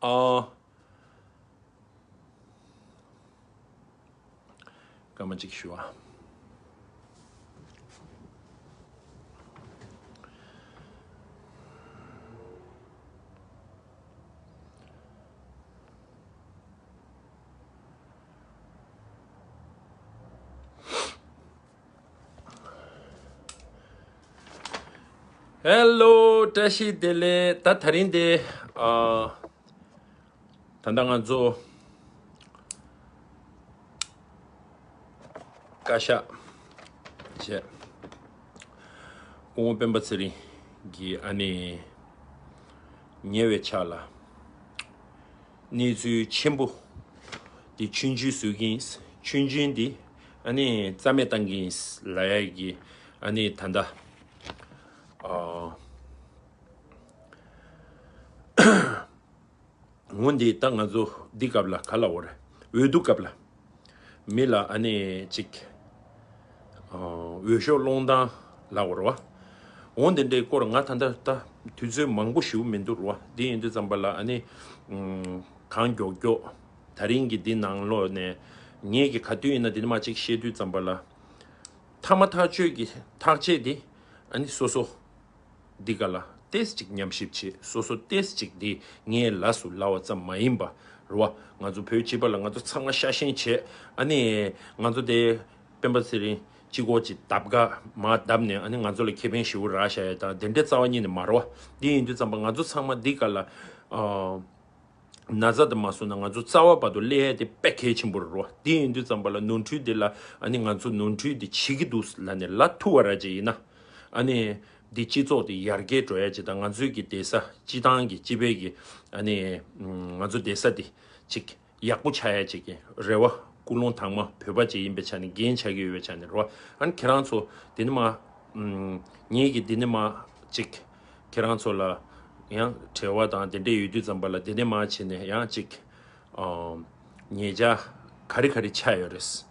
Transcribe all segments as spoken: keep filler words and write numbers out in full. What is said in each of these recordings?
ཨ། སྐར་མ་གཅིག་ཞུ་ཨ། ཧེ་ལོ། བཀྲ་ཤིས་བདེ་ལེགས། ད་དེ་རིང་དེ། ཨ། ད་ལྟ་ང་ཚོ་བཀའ་ཤག་བྱས། སྐུ་ངོ་སྤེན་པ་ཚེ་རིང་གིས་ཨ་ནི་ཉེ་བའི་ཆར་ལ། གནས་ཚུལ་ཆེན་པོ་འདི་ཆུང་ཆུང་བཟོ་གི་ཡིན། ཆུང་ཆུང་འདི་ཨ་ནི་རྩ་མེད་བཏང་གི་ཡིན་ལབ་ཡ་གི། ཨ་ནི་ད་ལྟ་ཨ། འོ་འདི་ད་ང་ཚོ་འདི་སྐབས་ལ་ག་ལབ་དགོས་རེད། འོས་བསྡུ་སྐབས་ལ། མི་ལ་ཨ་ནི་ཅིག་ཨ། འོས་ཤོག་སློང་སྟངས་ལབ་དགོས་རེད་བ། འོ་འདི་འདྲའི་སྐོར་ང་ད་ལྟ་ད་དུས་ཚོད་མང་པོ་ཞིག་མི་འདུག་རེད་བ། འདི་ཡིན་དུས་ཙམ་པ་ལ་ཨ་ནི། ཨམ། གང་མགྱོགས་མགྱོགས། ད་རིང་གི་འདི་ནང་ལོགས་ནས་ངེད་ཀྱི་ག་དུས་ཡིན་ན་འདི་ནས་མར་ཅིག་བཤད་དུས་ཙམ་པ་ལ། ཐ་མ་ཐག་ཆོད་ཀྱི་ཐག་བཅད་འདི་ཨ་ནི་སོ་སོ། འདི་ག་ལ་ཏེས་ཅིག་ཉམས་ཞིབ་བྱེད། སོ་སོ་ཏེས་ཅིག་འདི་ངས་ལ་སུ་ལབ་པ་ཙམ་མ་ཡིན་པ་རེད་བ། ང་ཚོ་བོད་སྤྱི་པ་ལ་ང་ཚོ་ཚང་མ་ཤ་ཞེན་བྱེད། ཨ་ནི་ང་ཚོ་དེ་སྤེན་པ་ཚེ་རིང་གཅིག་པོ་ཅིག་བརྡབ་ག་མར་བརྡབ་ནས་ཨ་ནི་ང་ཚོ་ལ་ཁེ་ཕན་ཞེ་པོ་རག་བཞག་ཡ་དང་དེ་འདྲའི་རྩ་བ་ཉིད་ནས་མ་རེད་བ། འདི་ཡིན་དུས་ཙམ་པ་ང་ཚོ་ཚང་མ་འདི་ག་ལ། ཨ། ན་ཚ་དང་མ་སོང་ན་ང་ཚོ་རྩ་བ་བར་དུ་སླེབས་ཡ་དེ་དཔེ་གལ་ཆེན་པོ་རེད་རོ། དེ་ཡིན་དུས་ཙམ་པ་ལ་ནོར་འཁྲུལ་དེ་ལ་ཨ་ནི་ང་ཚོ་ནོར་འཁྲུལ་དེ་བྱེད་ཀྱི་འདུག་ལབ་ནས་ལབ་ཐུབ་པ་ར་ཅིག་ཡིན་ན། ཨ་ནི་འདི་སྤྱི་ཚོགས་དེ་ཡར་རྒྱས་འགྲོ་ཡ་ཅིག་དང་ང་ཚོའི་གི་བསྡད་ས་སྤྱི་བཏང་གི་སྤྱི་པའི་གི་ཨ་ནི་ང་ཚོ་བསྡད་ས་དེ་ཅིག་ཡག་པོ་ཆགས་ཡ་ཅིག་གི་རེ་བ། ཀུན་སློང་དྭངས་མ་བོད་པ་ཅིག་ཡིན་པའི་ཆ་ནས་འགན་ཆགས་ཀྱི་ཡོད་པའི་ཆ་ནས་རོ། ཨ་ནི་ཁྱེད་རང་ཚོ་དེ་ནི་མ། ཨམ། ངེད་ཀྱི་དེ་ནི་མ་ཅིག་ཁྱེད་རང་ཚོ་ལ་ཡང་བྲེལ་བ་དང་དེ་འདྲས་ཡོད་དུས་ཙམ་པ་ལ་དེ་ནི་མ་བྱས་ནས་ཡང་ཅིག་ཨམ། ཉེ་ཆར་ག་རེ་ག་རེ་ཆགས་ཡོད་རེད།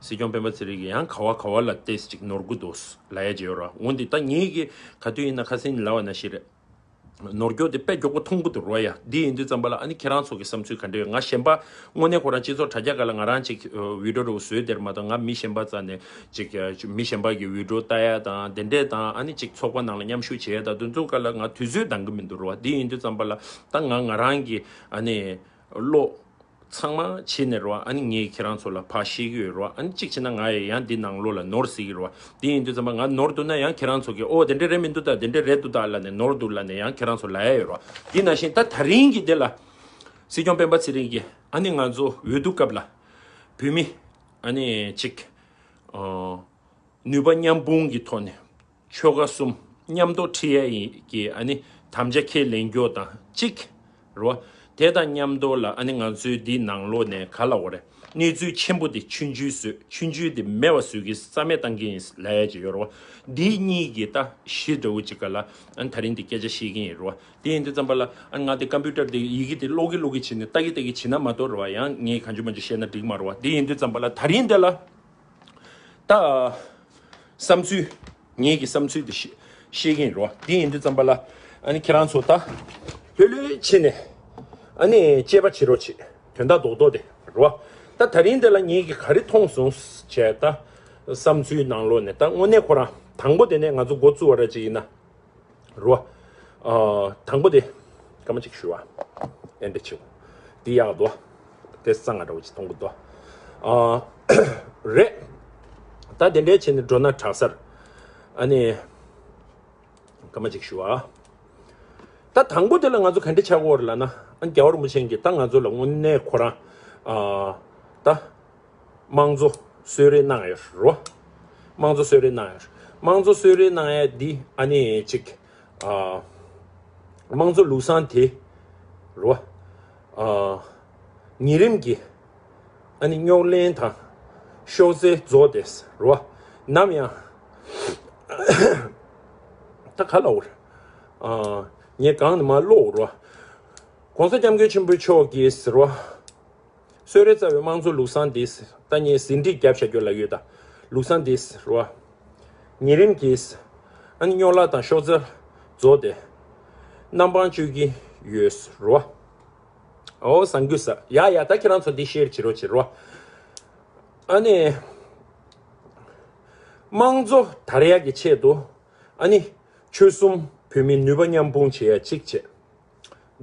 སྲིད་སྐྱོང་སྤེན་པ་ཚེ་རིང་གིས་ཡང་ག་བ་ག་བ་ལ་ཏེས་ཅིག་ནོར་གི་འདུག་ལབ་ཡ་ཅིག་ཡོད་ར། འོན་ཏེ་ད་ངེད་ཀྱི་ག་དུས་ཡིན་ན་ཁ་སང་ལབ་པ་ནང་བཞིན་རེད། ནོར་འཁྱོག་དེ་དཔེ་མགྱོགས་པོ་མཐོང་གི་འདུག་རོ་ཡ། འདི་ཡིན་དུས་ཙམ་པ་ལ་ཨ་ནི་ཁྱེད་རང་ཚོ་གི་བསམ་ཚུལ་ག་འདྲ་ཡོད། ང་གཞན་པ་དངོས་གནས་ཁོ་རང་སྤྱི་ཚོགས་དྲ་རྒྱ་སྒང་ལ་ང་རང་ཅིག་ཨ། བི་ཌིའོ་འདྲ་བོ་བཟོས་དེར་མ་གཏོགས་ང་མི་གཞན་པ་རྩ་ནས་ཅིག་ཨ། མི་གཞན་པ་གི་བི་ཌིའོ་ལྟ་ཡ་དང་དེ་འདྲས་དང་ཨ་ནི་ཅིག་ཚོགས་པ་ནང་ལ་མཉམ་ཞུགས་བྱེད་ཡ་དང་དེ་ཚོ་སྒང་ལ་ང་དུས་ཚོད་འདང་གི་མི་འདུག་རོ། འདི་ཡིན་དུས་ཙམ་པ་ལ་ད་ང་ང་རང་གི་ཨ་ནི་བློ། ཚང་མ་བྱས་ནས་རོ། ཨ་ནི་ངས་ཁྱེད་རང་ཚོ་ལ་ཕར་བཤད་ཀྱི་ཡོད་རོ། ཨ་ནི་གཅིག་བྱས་ན་ང་ཡང་འདི་ནང་ལོགས་ལ་ནོར་སྲིད་ཀྱི་རོ། དེ་ཡིན་དུས་ཙམ་པ་ང་ནོར་འདུག་ན་ཡང་ཁྱེད་རང་ཚོ་གིས་ཨོ་དེ་འདྲ་རེད་མི་འདུག་ད་དེ་འདྲ་རེད་འདུག་ད་ལབ་ནས་ནོར་འདུག་ལབ་ནས་ཡང་ཁྱེད་རང་ཚོ་ལབ་ཡ་ཡོད་རོ། དེ་ནང་བཞིན་ད་ད་རིང་གི་དེ་ལ་སྲིད་སྐྱོང་སྤེན་པ་ཚེ་རིང་གིས་ཨ་ནི་ང་ཚོ་འོས་བསྡུ་སྐབས་ལ་བོད་མི་ཨ་ནི་གཅིག་ཨ། ནུས་པ་མཉམ་སྤུངས་ཀྱི་ཐོག་ནས་ཆོལ་ཁ་གསུམ་མཉམ་དུ་ཁྲིད་ཡ་ཡིན་གྱི་ཨ་ནི་དམ་བཅའ་ཁས་ལེན་རྒྱུ་དང་གཅིག་རོ། དེ་དང་མཉམ་དུ་ལ་ཨ་ནི་ང་ཚོའི་འདི་ནང་ལོགས་ནས་ག་ལབ་དགོས་རེད། གནས་ཚུལ་ཆེན་པོ་དེ་ཆུང་ཆུང་བཟོས། ཆུང་ཆུང་དེ་མེད་པ་བཟོས་ཀྱི་རྩ་མེད་བཏང་གི་ཡིན་ལབ་ཡ་ཅིག་ཡོད་རོ། འདི་གཉིས་ཀྱི་ད་གཞི་འདྲ་བོ་ཅིག་ག་ལ་ཨ་ནི་ད་རིང་འདི་སྐད་ཆ་བཤད་ཀྱི་ཡིན་རོ། དེ་ཡིན་དུས་ཙམ་པ་ལ་ཨ་ནི་ང་དེ་ཀམ་པུ་ཊར་དེ་ཡི་གེ་དེ་ཀློག་གི་ཀློག་གི་བྱས་ནས་ལྟ་གི་ལྟ་གི་བྱས་ན་མ་གཏོགས་རོ། ཡང་ངས་གང་བྱུང་མང་བྱུང་བཤད་ན་འགྲིག་མ་རོ། དེ་ཡིན་དུས་ཙམ་པ་ལ་ད་རིང་འདི་ལ། ད། བསམ་ཚུལ། ངེད་ཀྱི་བསམ་ཚུལ་དེ་བཤད་བཤད་ཀྱི་ཡིན་རོ། དེ་ཡིན་དུས་ཙམ་པ་ལ། ཨ་ནི་ཁྱེད་རང་ཚོ་ད། ལྷོད་ལྷོད་བྱས་ནས། ཨ་ནི་དཔྱད་པ་བྱེད་རོགས་བྱེད། དོན་དག་རྡོག་རྡོག་དེ་རོ། ད་ད་རིང་འདི་ལ་ངེད་ཀྱིས་ག་རེ་མཐོང་སོང་བྱས་ད། བསམ་ཚུལ་ནང་ལོགས་ནས་ད་དངོས་གནས་ཁོ་རང་དང་པོ་དེ་ནས་ང་ཚོ་འགོ་བཙུགས་པ་ར་ཅིག་ཡིན་ན། རོ། ཨ། དང་པོ་དེ། སྐར་མ་གཅིག་ཞུ་བ། ཨེ་འདྲ་ཆེ། འདི་ཡག་འདུག་དེ་གཙང་ང་འདྲ་བོ་ཅིག་མཐོང་གི་འདུག་ཨ། རེད། ད་དེ་འདྲའི་བྱས་ནས་འགྲོ་ན་དྲག་ས་རེད། ཨ་ནི། སྐར་མ་གཅིག་ཞུ་བ། ད་དང་པོ་དེ་ལ་ང་ཚོ་ག་འདྲ་ཆགས་ཀྱི་ཡོད་རེད་ལབ་ན། ཨ། རྒྱལ་བ་རིན་པོ་ཆེ་གིས་ད་ང་ཚོ་ལ་དངོས་གནས་ཁོ་རང་། ཨ། ད། དམངས་གཙོ་གསོལ་རས་གནང་ཡོད་རོ། དམངས་གཙོ་གསོལ་རས་གནང་ཡོད། དམངས་གཙོ་གསོལ་རས་གནང་ཡ་འདི་ཨ་ནི་ཅིག་ཨ། དམངས་གཙོ་ལུགས་བཟང་དེ་རོ། ཨ། ཉིན་རིམ་གྱི་ཨ་ནི་རྙོག་གླེང་དང་ཤོག་རྩལ་རྫོགས་ཏེ་རོ། ནམ་ཡང་ད་ག་ལ་འོར། ཨ། ངས་གང་ནས་མ་ཀློག་རོ། ༸གོང་ས་༸སྐྱབས་མགོན་ཆེན་པོ་མཆོག་གིས་རོ། གསོལ་རས་བཏབ་པའི་དམངས་གཙོ་ལུགས་བཟང་འདི་ད་ངས་ཟིན་བྲིས་བརྒྱབ་བཞག་རྒྱུ་ལ་ཡོད་ད། ལུགས་བཟང་འདི་རོ། ཉིན་རིམ་གྱིས་ཨ་ནི་རྙོག་གླེང་དང་ཤོག་རྩལ་རྫོགས་ཏེ་གནམ་འཕང་གཅོད་ཀྱི་ཡོད་རོ། ཨོ་བཟང་གུས་ས་ཡ་ཡ། ད་ཁྱེད་རང་ཚོ་འདི་ཤེར་བྱེད་རོགས་བྱེད་རོགས། ཨ་ནི། དམངས་གཙོ་དར་ཡག་གི་ཆེད་དུ། ཨ་ནི། ཆོལ་གསུམ་བོད་མིའི་ནུས་པ་མཉམ་སྤུངས་བྱེད་ཡ་གཅིག་བྱས།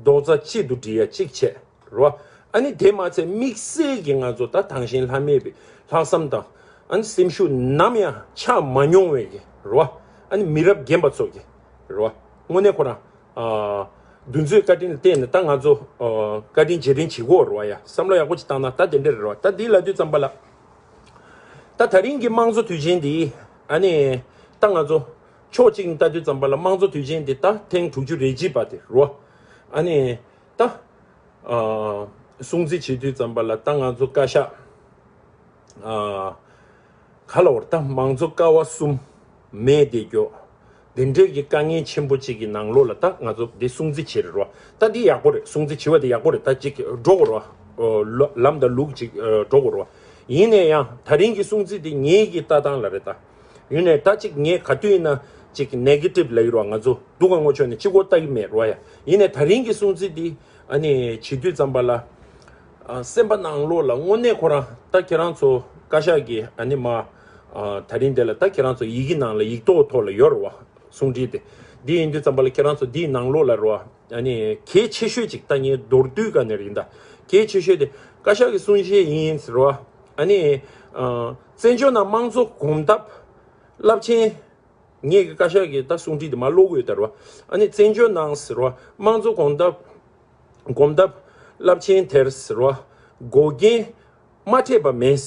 རྡོག་རྩ་གཅིག་ཏུ་སྒྲིལ་ཡ་གཅིག་བྱས། རོ། ཨ་ནི་དེ་མ་ཚད་དམིགས་བསལ་གྱི་ང་ཚོ་ད་དང་ཞིང་ལྷ་མེད་པའི་ལྷག་བསམ་དང་། ཨ་ནི་སེམས་ཤུགས་ནམ་ཡང་ཆག་མ་མྱོང་བའི་གི། རོ། ཨ་ནི་མི་རབས་རྒན་པ་ཚོ་གི། རོ། དངོས་གནས་ཁོ་རང་། ཨ། འདུ་འཛོམས་བཀའ་དྲིན་ལ་བརྟེན་ནས་ད་ང་ཚོ། ཨ། བཀའ་དྲིན་རྗེས་དྲན་བྱེད་དགོས་རེད་བ་ཡ། བསམ་བློ་ཡག་པོ་ཅིག་བཏང་ན་ད་དེ་འདྲ་རེད་བ། ད་འདི་ལབ་དུས་ཙམ་པ་ལ། ད་ད་རིང་གི་དམངས་གཙོ་དུས་ཆེན་འདི། ཨ་ནི། ད་ང་ཚོ། ཕྱོགས་གཅིག་ནས་ལྟ་དུས་ཙམ་པ་ལ་དམངས་གཙོ་དུས་ཆེན་འདི་ད་ཐེངས་དྲུག་ཅུ་རེ་གཅིག་པ་དེ་རེད་བ། ཨ་ནི། ད། ཨ། སྲུང་བརྩི་བྱེད་དུས་ཙམ་པ་ལ་ད་ང་ཚོ་བཀའ་ཤག་ཨ། ག་ལ་བར་ད་མང་གཙོ་ཀ་བ་གསུམ་མེད་དེ་མགྱོགས། དེ་འདྲའི་གི་དཀའ་ངལ་ཆེན་པོ་གཅིག་གི་ནང་ལོགས་ལ་ད་ང་ཚོ་འདི་སྲུང་བརྩི་བྱེད་རེད་རོ། ད་འདི་ཡག་པོ་རེད། སྲུང་བརྩི་བྱེད་པ་དེ་ཡག་པོ་རེད། ད་གཅིག་འགྲོ་དགོས་རོ། ལམ་དང་ལུགས་གཅིག་འགྲོ་དགོས་རོ། ཡིན་ནའི་ཡང་ད་རིང་གི་སྲུང་བརྩི་དེ་ངེད་ཀྱི་ལྟ་སྟངས་ལ་རེད་ད། ཡིན་ནའི་ད་གཅིག་ངས་ག་དུས་ཡིན་ན་གཅིག་ནེ་གེ་ཊིབ་ལབ་ཀྱི་རོ། ང་ཚོ་སྡུག་ག་ངོ་ཆོད་ནས་གཅིག་པོ་ལྟ་གི་མེད་རོ་ཡ། ཡིན་ནའི་ད་རིང་གི་སྲུང་བརྩི་དེ། ཨ་ནི་བྱེད་དུས་ཙམ་པ་ལ། ཨ། སེམས་པ་ནང་ལོགས་ལ་དངོས་གནས་ཁོ་རང་ད་ཁྱེད་རང་ཚོ་བཀའ་ཤག་གི་ཨ་ནི་མ། ཨ། ད་རིང་དེ་ལ་ད་ཁྱེད་རང་ཚོ་ཡི་གེ་ནང་ལ་ཡིག་ཐོག་ཐོག་ལ་ཡོད་རེད་བ། གསུང་འཕྲིན་དེ། འདི་ཡིན་དུས་ཙམ་པ་ལ་ཁྱེད་རང་ཚོ་འདིའི་ནང་ལོགས་ལ་རེད་བ། ཨ་ནི་གལ་ཆེ་ཤོས་ཅིག་ད་ངས་མདོར་བསྡུས་ག་ནས་རེད་ད། གལ་ཆེ་ཤོས་དེ་བཀའ་ཤག་གི་གསུང་བཤད་ཡིན་ཟེར་བ། ཨ་ནི། ཨ། བཙན་བྱོལ་ནང་དམངས་གཙོ་གོམ་སྟབས་རླབས་ཆེན། ངས་ཀྱི་བཀའ་ཤག་གི་ད་གསུང་འཕྲིན་དེ་མ་ཀློག་དགོས་ད་རོ། ཨ་ནི་བཙན་བྱོལ་ནང་ཟེར་རོ། དམངས་གཙོ་གོམ་སྟབས། གོམ་སྟབས་རླབས་ཆེན་དེར་ཟེར་རོ། འགོག་རྐྱེན་མ་འཕྲད་པ་མེད།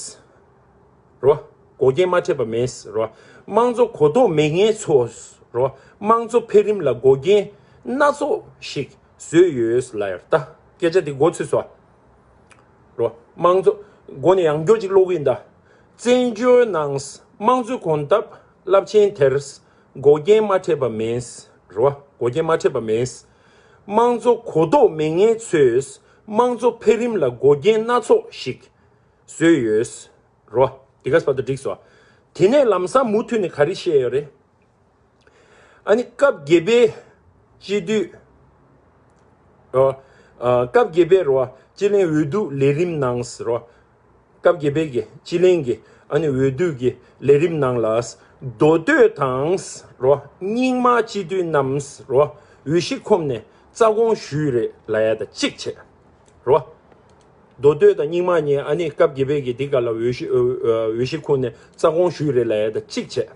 རོ། འགོག་རྐྱེན་མ་འཕྲད་པ་མེད་རོ། དམངས་གཙོ་གོ་རྟོགས་མེད་མཁན་ཚོ་རོ། དམངས་གཙོ་འཕེལ་རིམ་ལ་འགོག་རྐྱེན་སྣ་ཚོགས་ཤིག་བཟོས་ཡོད་ལ་ཡར་ད་སྐད་ཆ་དེ་མགོ་ཚོས་སོ། རོ། དམངས་གཙོ། མགོ་ནས་ཡང་སྐྱོར་ཅིག་ཀློག་གི་ཡིན་ད། བཙན་བྱོལ་ནང་དམངས་གཙོའི་གོམ་སྟབས་རླབས་ཆེན་དེར་འགོག་རྐྱེན་མ་འཕྲད་པ་མེད། རོ། འགོག་རྐྱེན་མ་འཕྲད་པ་མེད། དམངས་གཙོ་གོ་རྟོགས་མེད་མཁན་ཚོས་དམངས་གཙོ་འཕེལ་རིམ་ལ་འགོག་རྐྱེན་སྣ་ཚོགས་ཤིག་བཟོས་ཡོད། རོ། དེ་ག་སྤར་དུ་འགྲིག་སོ། དེ་ནས་ལམ་སང་མུ་མཐུད་ནས་ག་རེ་བཤད་ཡོད་རེད། ཨ་ནི་སྐབས་བརྒྱད་པའི་སྤྱི་འཐུས། ཨ། སྐབས་བརྒྱད་པའི་རོ། སྤྱི་གླིང་འོས་བསྡུ་ལས་རིམ་ནང་ཟེར་རོ། སྐབས་བརྒྱད་པའི་གི་སྤྱི་གླིང་གི་ཨ་ནི་འོས་བསྡུ་གི་ལས་རིམ་ནང་ལ། མདོ་སྟོད་དང་རོ། རྙིང་མ་སྤྱི་འཐུས་རྣམས་རོ། འོས་གཞི་ཁོམ་ནས་རྩ་དགོངས་ཞུས་རེད་ལབ་ཡ་དང་གཅིག་བྱས། རོ། མདོ་སྟོད་དང་རྙིང་མ་གཉིས་ཨ་ནི་སྐབས་བརྒྱད་པའི་གི་འདི་ག་ལ་འོས་གཞི། ཨ། འོས་གཞི་ཁོངས་ནས་རྩ་དགོངས་ཞུས་རེད་ལབ་ཡ་དང་གཅིག་བྱས།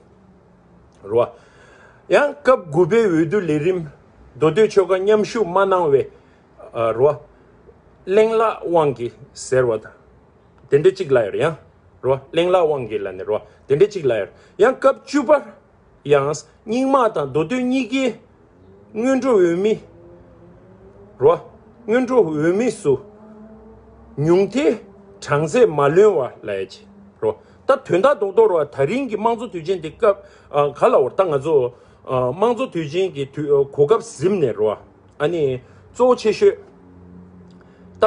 རོ། ཡང་སྐབས་དགུ་པའི་འོས་བསྡུ་ལས་རིམ་མདོ་སྟོད་ཆོལ་ཁ་མཉམ་ཞུགས་མ་གནང་བའི། ཨ། རོ། གླེང་ལག་དབང་གིས་ཟེར་བ་དང་། དེ་འདྲ་གཅིག་ལབ་ཡོད་རེད་ཡང་། རོ། གླེང་ལག་དབང་གིས་ལབ་ནས་རོ། དེ་འདྲ་གཅིག་ལབ་ཡོད་རེད། ཡང་སྐབས་བཅུ་པར། ཡང་རྙིང་མ་དང་མདོ་སྟོད་གཉིས་ཀའི་སྔོན་འགྲོ་འོས་མི། རོ། སྔོན་འགྲོ་འོས་མི་སུ་ཉུང་མཐའི་གྲངས་ཚད་མ་ལོན་བ་ལབ་ཡ་ཅིག་རོ། ད་དོན་དག་རྡོག་རྡོག་རོ། ད་རིང་གི་དམངས་གཙོ་དུས་ཆེན་འདི་སྐབས། ཨ། ག་ལ་བར་ད་ང་ཚོ། ཨ། དམངས་གཙོ་དུས་ཆེན་གྱི་དུས། ཨ། གོ་སྐབས་ཟིན་ནས་རོ། ཨ་ནི་གཙོ་བོ་ཆེ་ཤོས་ད་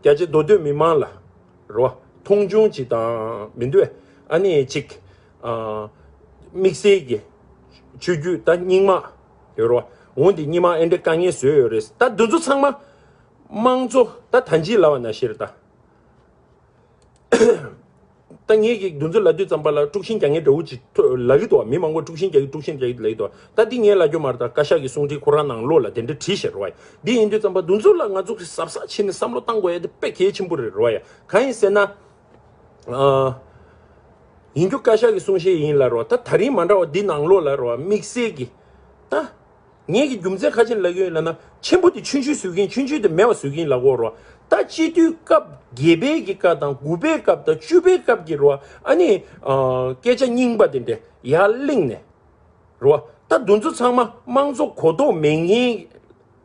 རྒྱ་ཆེ་མདོ་སྟོད་མི་མང་ལ། རོ། མཐོང་ཆུང་ཅིག་དང་མི་འདུག་ཨ་ནི་ཅིག་ཨ། དམིགས་བསལ་གྱི་ཆོས་བརྒྱུད་ད་རྙིང་མ་ཡོད་རོ། འོན་ཏེ་རྙིང་མ་ཨེ་འདྲ་དཀའ་ངལ་བཟོས་ཡོད་རེད། ད་འདི་ཚོ་ཚང་མ་དམངས་གཙོ་ད་ད་ཅི་ལབ་པ་ན་ཤེས་རེད་ད། ད་ངས་ཀྱིས་འདི་ཚོ་ལབ་དུས་ཙམ་པ་ལ་དཀྲུག་ཤིང་རྒྱག་མཁན་འདྲ་བོ་ཅིག་ཐོ་ལབ་ཀྱི་འདུག་མི་མང་པོ་དཀྲུག་ཤིང་རྒྱག་གི་དཀྲུག་ཤིང་རྒྱག་གི་ལབ་ཀྱི་འདུག་ད་འདི་ངས་ལབ་རྒྱུ་མ་རེད། ད་བཀའ་ཤག་གི་གསུང་འཕྲིན་ཁོ་རང་ནང་ལོགས་ལ་དེ་འདྲ་བྲིས་ཤག་རོ། འདི་ཡིན་དུས་ཙམ་པ་འདི་ཚོ་ལ་ང་ཚོ་གི་གཟབ་གཟབ་བྱས་ནས་བསམ་བློ་བཏང་དགོས་ཡ་དེ་དཔེ་གལ་ཆེན་པོ་རེད་རོ་ཡ། གང་ཡིན་ཟེར་ན། ཨ། ཡིན་རྒྱུ་བཀའ་ཤག་གི་གསུང་བཤད་ཡིན་ལ་རོ། ད་ད་རིང་མ་འདྲ་བ་འདི་ནང་ལོགས་ལ་རོ། དམིགས་བསལ་གྱི་ད་ངས་ཀྱི་རྒྱུ་མཚན་ཁ་ཆེན་ལབ་ཀྱི་ཡོད་ལབ་ན། ཆེན་པོ་དེ་ཆུང་ཆུང་བཟོ་གིན། ཆུང་ཆུང་དེ་མེད་པ་བཟོ་གིན་ལབ་དགོས་རོ། ད་སྤྱི་འཐུས་སྐབས་བརྒྱད་པའི་གི་སྐབས་དང་དགུ་པའི་སྐབས་དང་བཅུ་པའི་སྐབས་ཀྱི་རོ། ཨ་ནི། ཨ། སྐད་ཆ་རྙིང་པ་དེ་འདྲ་ཡར་གླེང་ནས་རོ། ད་འདི་ཚོ་ཚང་མ་དམངས་གཙོ་གོ་རྟོགས་མེད་མཁན་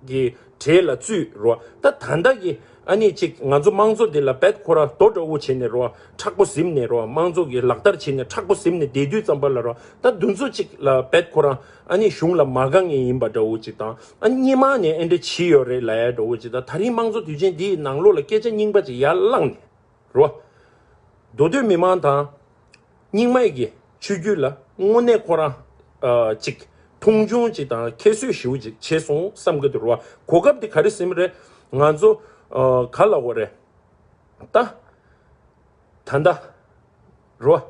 གྱི་གྲས་ལ་བཙུད་རོ། ད་ད་ལྟ་གི་ཨ་ནི་ཅིག་ང་ཚོ་དམངས་གཙོ་འདི་ལ་བེད་ཁོ་རང་རྡོ་འདྲ་བོ་བྱས་ནས་རོ། མཁྲེགས་པོ་ཟིན་ནས་རོ། དམངས་གཙོ་གི་ལག་བསྟར་བྱས་ནས་མཁྲེགས་པོ་ཟིན་ནས་བསྡད་དུས་ཙམ་པ་ལ་རོ། ད་འདི་ཚོ་ཅིག་ལ་བེད་ཁོ་རང་ཨ་ནི་གཞུང་ལ་མ་དགའ་མཁན་ཡིན་པ་འདྲ་བོ་ཅིག་དང་། ཨ་ནི་སྔོན་མ་ནས་ཨེ་འདྲ་བྱས་ཡོད་རེད་ལབ་ཡ་འདྲ་བོ་ཅིག་དང་། ད་རིང་དམངས་གཙོ་དུས་ཆེན་འདིའི་ནང་ལོགས་ལ་སྐད་ཆ་རྙིང་པ་ཅིག་ཡར་བསླངས་ནས། རོ། མདོ་སྟོད་མི་མང་དང་རྙིང་མའི་གི་ཆོས་བརྒྱུད་ལ་དངོས་གནས་ཁོ་རང་ཨ་ཅིག་མཐོང་ཆུང་ཅིག་དང་ཁྱད་གསོད་ཞེ་པོ་ཅིག་བྱས་སོང་བསམ་གི་འདུག་རོ། གོ་སྐབས་དེ་ག་རེ་ཟིན་རེད། ང་ཚོ་ ཨ་ག་ལ་འོ་རེད། ད་ད་ད་རོ།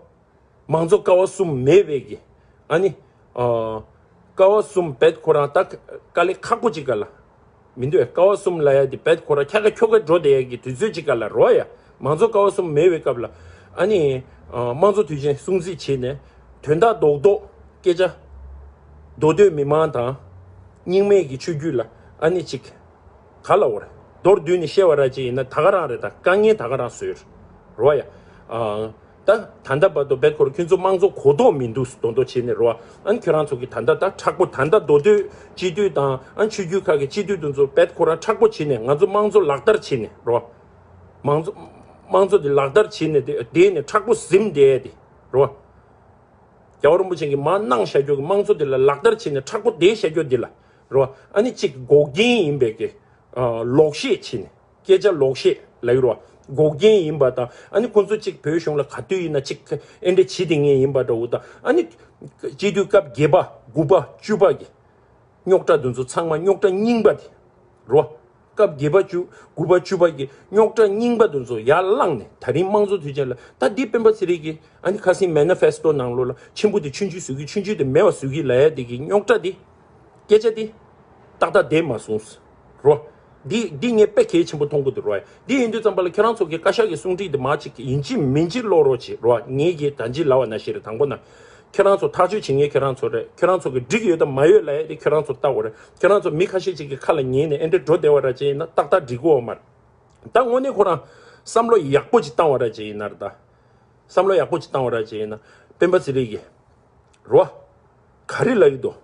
མང་གཙོ་ཀ་བ་གསུམ་མེད་པའི་གི། ཨ་ནི། ཨ་ཀ་བ་གསུམ་བེད་ཁོ་རང་ད་དཀའ་ལས་ཁག་པོ་ཅིག་ག་ལ། མི་འདུག་ཀ་བ་གསུམ་ལ་ཡ་དེ་བེད་ཁོ་རང་ཁྱ་ཁ་ཁྱོ་ཁ་འགྲོ་བསྡད་ཡ་གི་དུས་ཚོད་ཅིག་ག་ལ་རོ་ཡ། མང་གཙོ་ཀ་བ་གསུམ་མེད་པའི་སྐབས་ལ། ཨ་ནི། ཨ་དམངས་གཙོ་དུས་ཆེན་སྲུང་བརྩི་བྱས་ནས། དོན་དག་རྡོག་རྡོག་སྐད་ཆ། མདོ་སྟོད་མི་མང་དང་། རྙིང་མའི་གི་ཆོས་བརྒྱུད་ལ། ཨ་ནི་ཅིག་ག་ལ་འོ་རེད། མདོར་བསྡུས་ནས་བཤད་པ་ར་ཅིག་ཡིན་ན་ད་ག་རང་རེད། ད་དཀའ་ངལ་ད་ག་རང་བཟོས་རེད་རོ་ཡ། ཨ་ད་ད་ལྟ་བར་དུ་བེད་ཁོ་རང་ཁྱོད་ཚོ་དམངས་གཙོ་གོ་རྟོགས་མི་འདུག་མདོག་མདོག་བྱས་ནས་རོ། ཨ་ནི་ཁྱོད་རང་ཚོ་གི་ད་ལྟ་ད་མཁྲེགས་པོ་ད་ལྟ་མདོ་སྟོད་སྤྱི་འཐུས་དང་ཨ་ནི་ཆོས་བརྒྱུད་ཁག་གི་སྤྱི་འཐུས་དེ་ཚོ་བེད་ཁོ་རང་མཁྲེགས་པོ་བྱས་ནས་ང་ཚོ་དམངས་གཙོ་ལག་བསྟར་བྱས་ནས་རོ། མང་གཙོ་དམངས་གཙོ་དེ་ལག་བསྟར་བྱས་ནས་དེ་དེ་ནས་མཁྲེགས་པོ་ཟིན་བསྡད་དེ་རོ། རྒྱལ་བ་རིན་པོ་ཆེ་གིས་མར་གནང་བཞག་རྒྱུ་གི་དམངས་གཙོ་དེ་ལ་ལག་བསྟར་བྱས་ནས་མཁྲེགས་པོ་བསྡད་བཞག་རྒྱུ་འདི་ལ་རོ། ཨ་ནི་གཅིག་འགོག་རྐྱེན་ཡིན་པའི་གི་ཨ་ལོག་བཤད་བྱས་ནས་སྐད་ཆ་ལོག་བཤད་ལབ་ཀྱི་རོ། འགོག་རྐྱེན་ཡིན་པ་དང་ཨ་ནི་ཁོང་ཚོ་གཅིག་བོད་གཞུང་ལ་ག་དུས་ཡིན་ན་གཅིག་ཨེ་འདྲ་བྱེད་བསྡད་མཁན་ཡིན་པ་འདྲ་བོ་དང་། ཨ་ནི་སྤྱི་འཐུས་སྐབས་བརྒྱད་པ་དགུ་པ་བཅུ་པ་གི་རྙོག་དྲ་དེ་ཚོ་ཚང་མ་རྙོག་དྲ་རྙིང་པ་དེ་རོ། སྐབས་བརྒྱད་པ་བཅུ་དགུ་པ་བཅུ་པ་གི་རྙོག་དྲ་རྙིང་པ་དེ་ཚོ་ཡར་བསླངས་ནས་ད་རིང་དམངས་གཙོ་དུས་ཆེན་ལ། ད་འདི་སྤེན་པ་ཚེ་རིང་གིས་ཨ་ནི་ཁ་སང་མེ་ནི་ཕེ་སི་ཏོ་ནང་ལོགས་ལ་ཆེན་པོ་དེ་ཆུང་ཆུང་བཟོ་གི། ཆུང་ཆུང་དེ་མེད་པ་བཟོ་གི་ལབ་ཡ་དེ་གི་རྙོག་དྲ་དེ། སྐད་ཆ་དེ་ཏག་ཏག་བསྡད་མ་སོང་རོ། འདི་འདི་ངས་དཔེ་གལ་ཆེན་པོ་མཐོང་གི་འདུག་རོ། འདི་ཡིན་དུས་ཙམ་པ་ལ་ཁྱེད་རང་ཚོ་གི་བཀའ་ཤག་གི་གསུང་འཕྲིན་དེ་མར་ཅིག་ཡིན་གཅིག་མིན་གཅིག་ཀློག་རོགས་བྱེད་རོ། ངས་གི་ད་ཅི་ལབ་པ་ནང་བཞིན་རེད། དང་པོ་ན། ཁྱེད་རང་ཚོ་ཐག་གཅོད་བྱེད་མཁན་ཁྱེད་རང་ཚོ་རེད། ཁྱེད་རང་ཚོ་གི་འགྲིག་ཡོད་དང་མ་ཡོད་ལབ་ཡ་དེ་ཁྱེད་རང་ཚོ་ལྟ་དགོས་རེད། ཁྱེད་རང་ཚོ་མི་ཁ་ཤས་ཅིག་གི་ཁ་ལ་ཉན་ནས་ཨེ་འདྲ་འགྲོ་བསྡད་པ་ར་ཅིག་ཡིན་ན་ཏག་ཏག་འགྲིག་གི་ཡོད་མ་རེད། ད་དངོས་གནས་ཁོ་རང་བསམ་བློ་ཡག་པོ་ཅིག་བཏང་བ་ར་ཅིག་ཡིན་ན་རེད། ད་བསམ་བློ་ཡག་པོ་ཅིག་བཏང་བ་ར་ཅིག་ཡིན་ན་སྤེན་པ་ཚེ་རིང་གིས་རོ། ག་རེ་ལབ་ཀྱི་འདུག་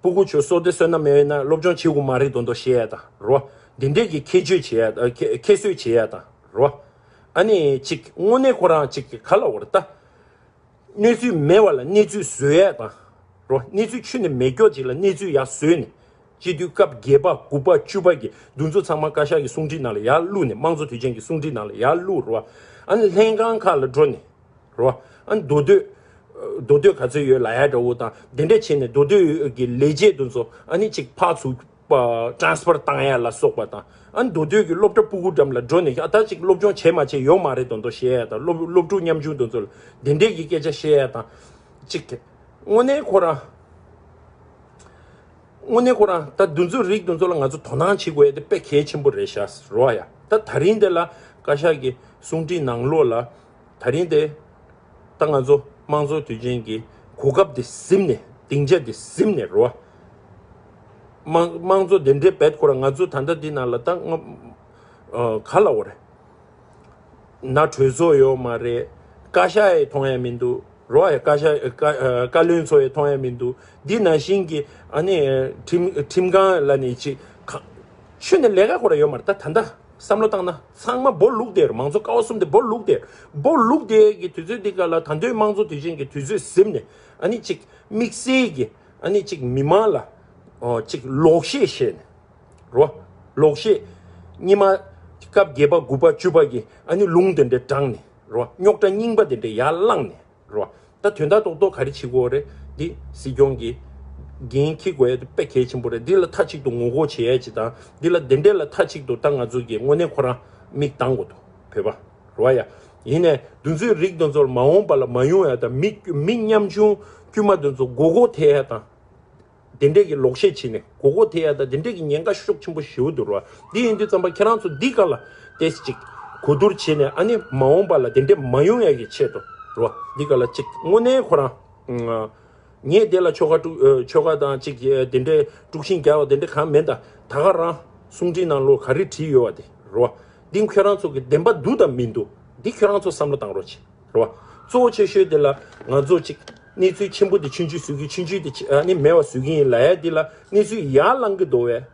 སྤུ་གུ་ཆུ་སོ་དེ་སོན་ན་མེད་ན་སློབ་སྦྱོང་བྱེད་དགོས་མ་རེད་མདོག་མདོག་བཤད་ཡ་དང་རོ། འདི་འདྲས་ཀྱི་ཁྱད་ཆོས་བྱེད་ཡ་ཨ་ཁྱད་ཁྱད་གསོད་བྱེད་ཡ་དང་རོ། ཨ་ནི་ཅིག་དངོས་གནས་ཁོ་རང་ཅིག་ག་ལ་འོ་རེད་ད། གནས་ཚུལ་མེད་པ་ལ་གནས་ཚུལ་བཟོ་ཡ་དང་རོ། གནས་ཚུལ་ཁྱོན་ནས་མེད་སྐྱོ་ཅིག་ལ་གནས་ཚུལ་ཡར་བཟོས་ནས། སྤྱི་འཐུས་སྐབས་བརྒྱད་པ་དགུ་པ་བཅུ་པ་གི་འདུ་འཛོམས་ཚང་མ་བཀའ་ཤག་གི་གསུང་འཕྲིན་ནང་ལ་ཡར་བླུགས་ནས། དམངས་གཙོ་དུས་ཆེན་གྱི་གསུང་འཕྲིན་ནང་ལ་ཡར་བླུགས་རོ། ཨ་ནི་ལྷན་ཁང་ཁག་ལ་འགྲོ་ནས་རོ། ཨ་ནི་མདོ་སྟོད། མདོ་སྟོད་ག་ཚོད་ཡོད་ལབ་ཡ་འདྲ་བོ་དང་དེ་འདྲས་བྱས་ནས་མདོ་སྟོད་ཀྱི་ལས་བྱེད་དེ་ཚོ་ཨ་ནི་ཅིག་ཕར་ཚུར་པ་ཊ་རན་སི་ཕར་བཏང་ཡ་ལ་སོགས་པ་དང་། ཨ་ནི་མདོ་སྟོད་ཀྱི་སློབ་གྲྭ་སྤུ་གུ་འགྲམ་ལ་འགྲོ་ནས་ཨ་ད་ཅིག་སློབ་སྦྱོང་བྱས་མ་བྱས་ཡོད་མ་རེད་མདོག་མདོག་བཤད་ཡ་དང་། སློབ་སློབ་ཕྲུག་ཉམ་ཆུང་དེ་ཚོ་ལ་དེ་འདྲས་ཀྱི་སྐད་ཆ་བཤད་ཡ་དང་། ཅིག་དངོས་གནས་ཁོ་རང་། དངོས་གནས་ཁོ་རང་ད་འདུ་འཛོམས་རིགས་དེ་ཚོ་ལ་ང་ཚོ་དོ་སྣང་བྱེད་དགོས་ཡ་དེ་དཔེ་གལ་ཆེན་པོ་རེད་ཤག་རོ་ཡ། ད་ད་རིང་དེ་ལ་བཀའ་ཤག་གི་གསུང་འཕྲིན་ནང་ལོགས་ལ། ད་རིང་དེ་ད་ང་ཚོ་དམངས་གཙོ་དུས་ཆེན་གྱི་གོ་སྐབས་དེ་ཟིན་ནས། སྡིངས་ཆ་དེ་ཟིན་ནས་རོ། དམངས་དམངས་གཙོ་དེ་འདྲའི་བེད་ཁོ་རང་ང་ཚོ་ད་ལྟ་འདི་ནང་ལ་ད་ང་ཨ་ག་ལ་འོ་རེད། ན་གྲོས་ཚོགས་ཡོད་མ་རེད། བཀའ་ཤག་ཡང་མཐོང་ཡ་མི་འདུག་རོ། ཡ་བཀའ་ཤག་བཀའ་ཨ་བཀའ་བློན་ཚོ་ཡང་མཐོང་ཡ་མི་འདུག་འདི་ནང་བཞིན་གྱི་ཨ་ནི་ཁྲིམས་ཁྲིམས་ཁང་ལ་ནི་ཅིག་ག་ཁྱོན་ནས་ལས་ཀ་ཁོ་རང་ཡོད་མ་རེད། ད་ད་ལྟ་བསམ་བློ་བཏང་ན་ཚང་མ་སྦོ་ལུག་དེར། མང་གཙོ་ཀ་བ་གསུམ་དེ་སྦོ་ལུག་དེར། སྦོ་ལུག་དེ་གི་དུས་ཚོད་འདི་ག་ལ་ད་དུང་དམངས་གཙོ་དུས་ཆེན་གྱི་དུས་ཚོད་ཟིན་ནས། ཨ་ནི་ཅིག་དམིགས་བསལ་གྱི་ཨ་ནི་ཅིག་མི་མང་ལ་ཨོ་ཅིག་ལོག་བཤད་བཤད་ནས་རོ། ལོག་བཤད། སྔོན་མ་སྐབས་བརྒྱད་པ་དགུ་པ་བཅུ་པ་གི་ཨ་ནི་ལུང་དེ་འདྲ་དྲངས་ནས་རོ། རྙོག་དྲ་རྙིང་པ་དེ་འདྲ་ཡར་བསླངས་ནས་རོ། ད་དོན་དག་རྡོག་རྡོག་ག་རེ་བྱེད་དགོས་རེད། འདི་སྲིད་སྐྱོང་གི་འགན་འཁྱེར་དགོས་ཡ་དེ་དཔེ་གལ་ཆེན་པོ་རེད། འདི་ལ་མཐའ་གཅིག་ཏུ་ངོ་རྒོལ་བྱེད་ཡ་ཅིག་དང་། འདི་ལ་དེ་འདྲས་ལ་མཐའ་གཅིག་ཏུ་ད་ང་ཚོ་གི་དངོས་གནས་ཁོ་རང་མིག་གདངས་དགོས་འདུག་བོད་པ་རོ་ཡ། ཡིན་ནའི་འདུ་འཛོམས་རིགས་དེ་ཚོར་མ་འོངས་པ་ལ་མ་ཡོང་ཡ་དང་། མི་མི་ཉམ་ཆུང་དཀྱུས་མ་དེ་ཚོ་མགོ་སྐོར་ཐེབས་ཡ་དང་། དེ་འདྲས་ཀྱི་ལོག་བཤད་བྱས་ནས་མགོ་སྐོར་ཐེབས་ཡ་དང་། དེ་འདྲས་ཀྱི་ཉེན་ཁ་ཤུགས་ཆེན་པོ་ཞེ་པོ་འདུག་རོ། འདི་ཡིན་དུས་ཙམ་པ་ཁྱེད་རང་ཚོ་འདི་ག་ལ་ཏོག་ཙམ་ཅིག་གོ་བསྡུར་བྱས་ནས། ཨ་ནི་མ་འོངས་པ་ལ་དེ་འདྲས་མ་ཡོང་ཡ་གི་ཆེད་དུ་རོ། འདི་ག་ལ་ཅིག་དངོས་གནས་ཁོ་རང་ངས་དེ་ལ་ཆོལ་ཁ་དཀྲུག་ཨ་ཆོལ་ཁ་དང་ཅིག་ཨ་དེ་འདྲས་དཀྲུག་ཤིང་རྒྱག་པ་དེ་འདྲས་གང་མེད། ད་ད་ག་རང་གསུང་འཕྲིན་ནང་ལོགས་ག་རེ་བྲིས་ཡོད་པ་དེ་རོ། འདི་ཁྱོད་རང་ཚོ་གི་བདེན་པ་འདུག་དང་མི་འདུག་འདི་ཁྱོད་རང་ཚོ་བསམ་བློ་བཏང་རོགས་བྱེད་རོ། གཙོ་བོ་ཆེ་ཤོས་དེ་ལ་ང་ཚོ་ཅིག་གནས་ཚུལ་ཆེན་པོ་དེ་ཆུང་ཆུང་བཟོ་གི། ཆུང་ཆུང་དེ་ཆེ་ཨ་ནི་མེད་པ་བཟོ་གི་ཡིན་ལབ་ཡ་འདི་ལ་གནས་ཚུལ་ཡར་ལངས་གི་འདུག་བས།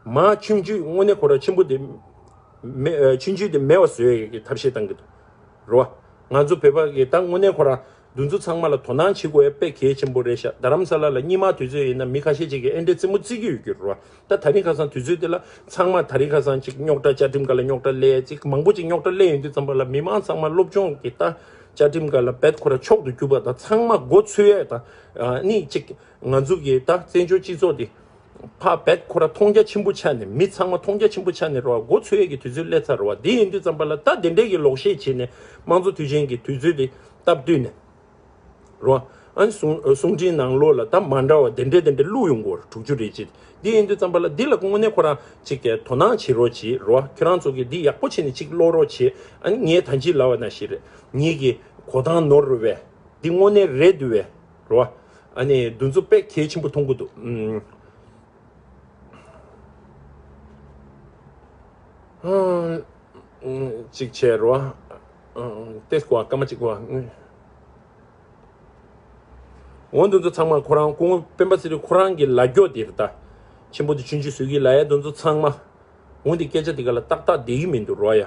མ་ཆུང་ཆུང་དངོས་གནས་ཁོ་རང་ཆེན་པོ་དེ་མེ་ཨ་ཆུང་ཆུང་དེ་མེད་པ་བཟོ་ཡ་གི་ཐབས་ཤེས་བཏང་གི་འདུག་རོ། ང་ཚོ་བོད་པ་གི་ད་དངོས་གནས་ཁོ་རང་འདུ་འཛོམས་ཚང་མ་ལ་དོ་སྣང་བྱེད་དགོས་ཡ་དཔེ་གལ་ཆེན་པོ་རེད་ཤག་རྡ་རམ་ས་ལ་ལ་སྔོན་མ་དུས་ཚོད་ཡིན་ན་མི་ཁ་ཤས་ཅིག་གིས་ཨེ་འདྲས་རྩེད་མོ་རྩེ་གི་ཡོད་ཀྱི་རོ། ད་ད་རིང་ཁ་སང་དུས་ཚོད་དེ་ལ་ཚང་མ་ད་རིང་ཁ་སང་ཅིག་རྙོག་དྲ་བཅའ་ཁྲིམས་སྒང་ལ་རྙོག་དྲ་སླེབས་ཡ་ཅིག་མང་པོ་ཅིག་རྙོག་དྲ་སླེབས་ཡོང་དུས་ཙམ་པ་ལ་མི་མང་ཚང་མ་སློབ་སྦྱོང་གི་ད་བཅའ་ཁྲིམས་སྒང་ལ་བེད་ཁོ་ར་མཆོག་ཏུ་གྱུར་པ་དང་། ཚང་མ་མགོ་ཚོས་ཡ་དང་། ཨ་ནི་ཅིག་ང་ཚོ་གི་ད་བཙན་བྱོལ་སྤྱི་ཚོགས་དེ་ ཕ་བེད་ཁོ་ར་མཐོང་རྒྱ་ཆེན་པོ་ཆགས་ནས། མི་ཚང་མ་མཐོང་རྒྱ་ཆེན་པོ་ཆགས་ནས་རེད་བ། མགོ་ཚོས་ཡས་ཀྱི་དུས་ཚོད་སླེབས་ཚར་རེད་བ། དེ་ཡིན་དུས་ཙམ་པ་ལ་ད་དེ་འདྲས་ཀྱི་ལོག་བཤད་བྱས་ནས་དམངས་གཙོ་དུས་ཆེན་གྱི་དུས་ཚོད་དེ་སྟབས་བསྟུན་ནས་རེད་བ། ཨ་ནི་གསུང་གསུང་འཕྲིན་ནང་ལོགས་ལ་ད་མ་འདྲ་བ་དེ་འདྲས་དེ་འདྲས་བླུགས་ཡོང་གི་ཡོད་རེད། དྲུག་ཅུ་རེ་གཅིག་དེ་ཡིན་དུས་ཙམ་པ་ལ་འདི་ལ་དངོས་གནས་ཁོ་རང་ཅིག་གི་དོ་སྣང་བྱེད་རོགས་བྱེད་རེད་བ། ཁྱོད་རང་ཚོ་གིས་འདི་ཡག་པོ་བྱས་ནས་ཅིག་ཀློག་རོགས་བྱེད། ཨ་ནི་ངས་ད་ཅི་ལབ་པ་ནང་བཞིན་རེད། ངེད་ཀྱི་གོ་སྟངས་ནོར་རེད་བས། འདི་དངོས་གནས་རེད་འདུག་བས་རེད་བ། ཨ་ནི་འདི་ཚོ་དཔེ་གལ་ཆེན་པོ་མཐོང་གི་འདུག་ཨུམ། ཨ། ཨུམ། གཅིག་བྱས་རོ། ཨ། ཏེ་སྐོ་སྐར་མ་གཅིག་པོ། འོ་འདི་ཚོ་ཚང་མ་ཁོ་རང་སྐུ་ངོ་སྤེན་པ་ཚེ་རིང་ཁོ་རང་གི་ལབ་རྒྱུ་དེ་རེད་ད། ཆེན་པོ་དེ་ཆུང་ཆུང་བཟོ་གི་ལབ་ཡ་འདི་ཚོ་ཚང་མ། འོ་འདི་སྐད་ཆ་འདི་ག་ལ་ཏག་ཏག་བསྡད་ཀྱི་མི་འདུག་རོ་ཡ།